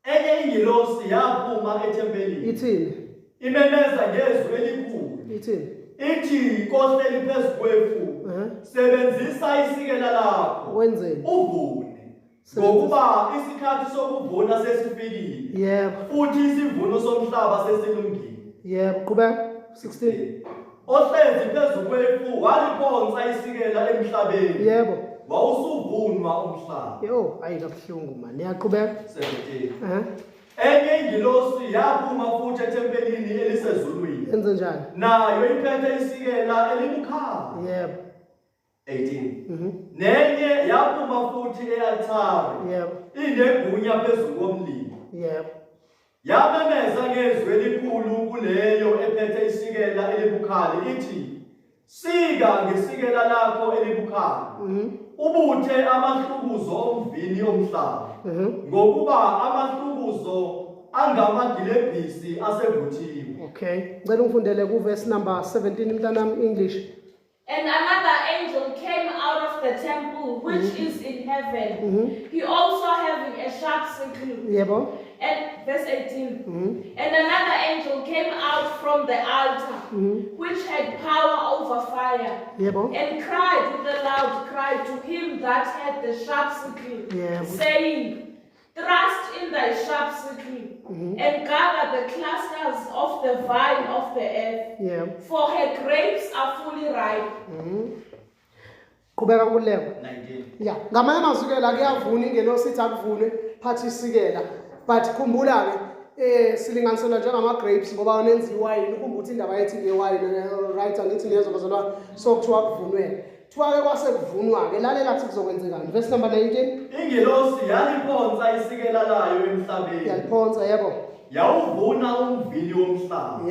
Enye ingilosi yaphuma ethempelini Ithini? imemeza ngezwi elikhulu Ithini? ithi kohleli phezu kwefu, sebenzisa isikela lakho Wenzeni? uvune, ngokuba isikhathi sokuvuna sesifikile futhi isivuno somhlaba sesilungile. Yebo, qhubeka. 16. Ohlezi phezu kwefu waliphonsa isikela emhlabeni, wawusuvunwa umhlaba. Yo, ayi kabuhlungu man. Iyaqhubeka. 17. Enye ingilosi yaphuma futhi ethempelini elisezulwini, Enze njani? nayo iphethe isikela elibukhali. 18. Nenye yaphuma futhi e-altare inegunya phezu komlilo. Yamemeza ngezwi elikhulu kuleyo ephethe isikela elibukhali ithi, sika ngesikela lakho elibukhali, ubuthe amahlukuzo omvini omhlaba, ngokuba amahlukuzo angamagilebhisi asevuthiwe. Okay. Ngicela ungifundele ku verse number 17 mntanami, English. And another angel came out of the temple which is in heaven, he also having a sharp sickle. And verse 18. And another angel came out from the altar, which had power over fire, and cried with a loud cry to him that had the sharp sickle, saying, Thrust in thy sharp sickle, and gather the clusters of the vine of the earth, for her grapes are fully ripe. Qhubeka Nkululeko. 19. Ya, ngamanye amazwi ke la kuyavuna, ingelosi ithi akuvunwe, phatha isikela. But khumbula ke silinganiselwa njengama grapes ngoba wenza iwayini, ukhumbula ukuthi indaba yethu ngewayini, right? Angithi niyezwa bazalwane, so kuthiwa kuvunwe. Kuthiwa ke kwase kuvunwa ke, lalela kuthi kuzokwenzekani. Verse number 19. Ingelosi yaliphonsa isikela layo emhlabeni. Yaliphonsa, yebo. Yawuvuna umvini womhlaba.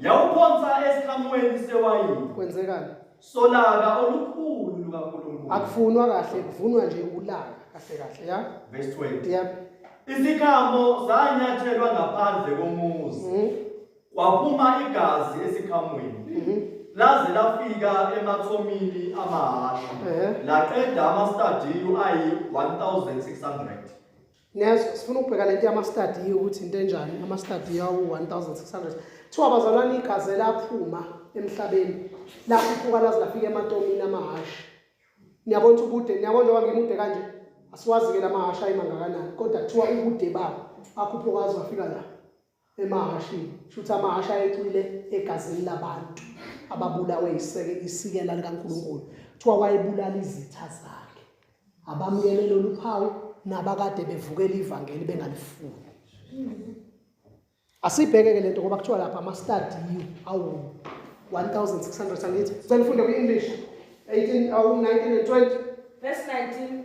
Yawuphonsa esikhamweni sewayini. Kwenzekani? Solaka olukhulu lukaNkulunkulu. Akufunwa kahle, kuvunwa nje ulaka kahle kahle, ya. Verse 20. Isikhamo sanyathelwa ngaphandle komuzi. Kwaphuma igazi esikhamweni. Laze lafika emathomini amahasha. Laqeda amastadiyu ayi-1600. Nezo sifuna ukubheka lento yamastadiyu ukuthi into enjani, amastadiyu awu-1600. Kuthiwa bazalwane igazi laphuma emhlabeni lakhuphuka laze lafika ematomini amahasha. Niyabona ukuthi ubude, niyabona njengoba ngimude kanje, asiwazi-ke la mahasha ayimangakanani, kodwa kuthiwa ubude babo akhuphuka aze wafika la emahashini. Kusho ukuthi amahasha ayecwile egazini labantu ababulawe isikela likaNkulunkulu. Kuthiwa wayebulala izitha zakhe, abamukele lolu phawu nabakade bevukela ivangeli bengalifuni. Asibheke ke lento ngoba kuthiwa lapha amastadiyu awu 1600 angithi. Sicela ufunde kwi-English 18 awu 19 and 20. Verse 19.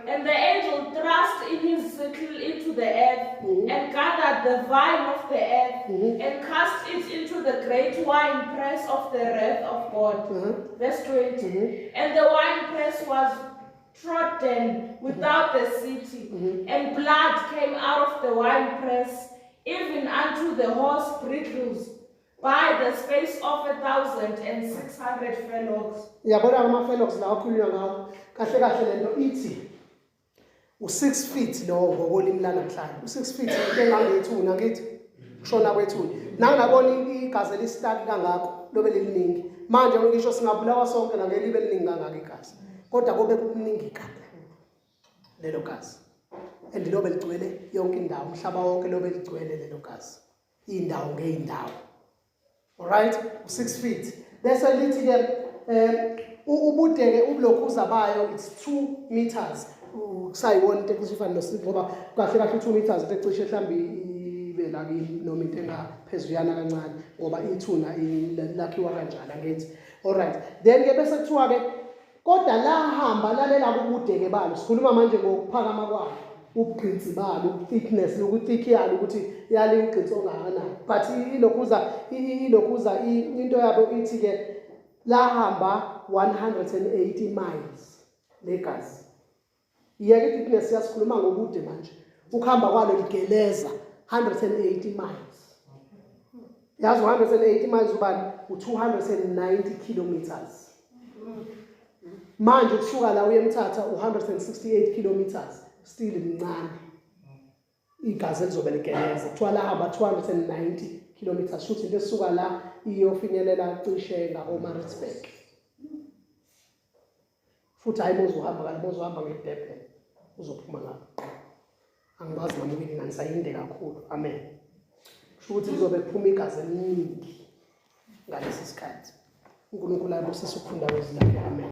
And the angel thrust in his sickle into the earth, and gathered the vine of the earth, and cast it into the great wine press of the wrath of God. Verse 20. And the wine press was trodden without the city, and blood came out of the wine press, even unto the horse bridles, by the space of 1,600 furlongs. Uyabona ama-furlongs lawa akhulunywa ngawo, kahle kahle lento ithi u-6 feet lowo ngokolimi lanamhlanje. U-6 feet into engangethuna ngithi kushona kwethuna. Nangabona igazi elisitaki kangako lobe leliningi. Manje ngisho singabulawa sonke la ngeke libe liningi kangaka igazi. Kodwa kobe kukuningi kakhulu lelo gazi. And lobe ligcwele yonke indawo, umhlaba wonke lobe ligcwele lelo gazi, iy'ndawo ngey'ndawo. Alright, u-6 feet. Bese lithi-ke ubude-ke ubulokhuza bayo it's 2 meters. Kusayiwona into ecishe ifane no ngoba kahle kahle u-2 meters into ecishe mhlawumbe ibe la kimi noma into engaphezuyana kancane ngoba ithuna lakhiwa kanjani angithi. Alright, then-ke bese kuthiwa-ke kodwa lahamba lalela kubude-ke balo, sikhuluma manje ngokuphakama kwalo, ubugqinsi balo, thickness, loku-thick yalo ukuthi yali ugqinsi ongakanani. But ilokhuza into yabo ithi-ke lahamba 180 miles legazi. Iyeke i-thickness, yasikhuluma ngobude manje, ukuhamba kwalo ligeleza 180 miles. Yazi 180 miles ubani? U-290 kilometers. Manje ukusuka la uye eMthatha u-168 kilometers, still mncane igazi elizobe ligeleza. Kuthiwa lahamba 290 kilometers, shuthi into esuka la iyofinyelela cishe ngako-Maritzburg. Futhi hhayi mozohamba kale, mozohamba ngeDurban uzophuma ngapho. Angikwazi nami ukuyilinganisa, yinde kakhulu. Amen. Kusho ukuthi kuzobe kuphuma igazi eliningi ngalesi sikhathi. UNkulunkulu abusise ukufunda kwezwi lakhe. Amen.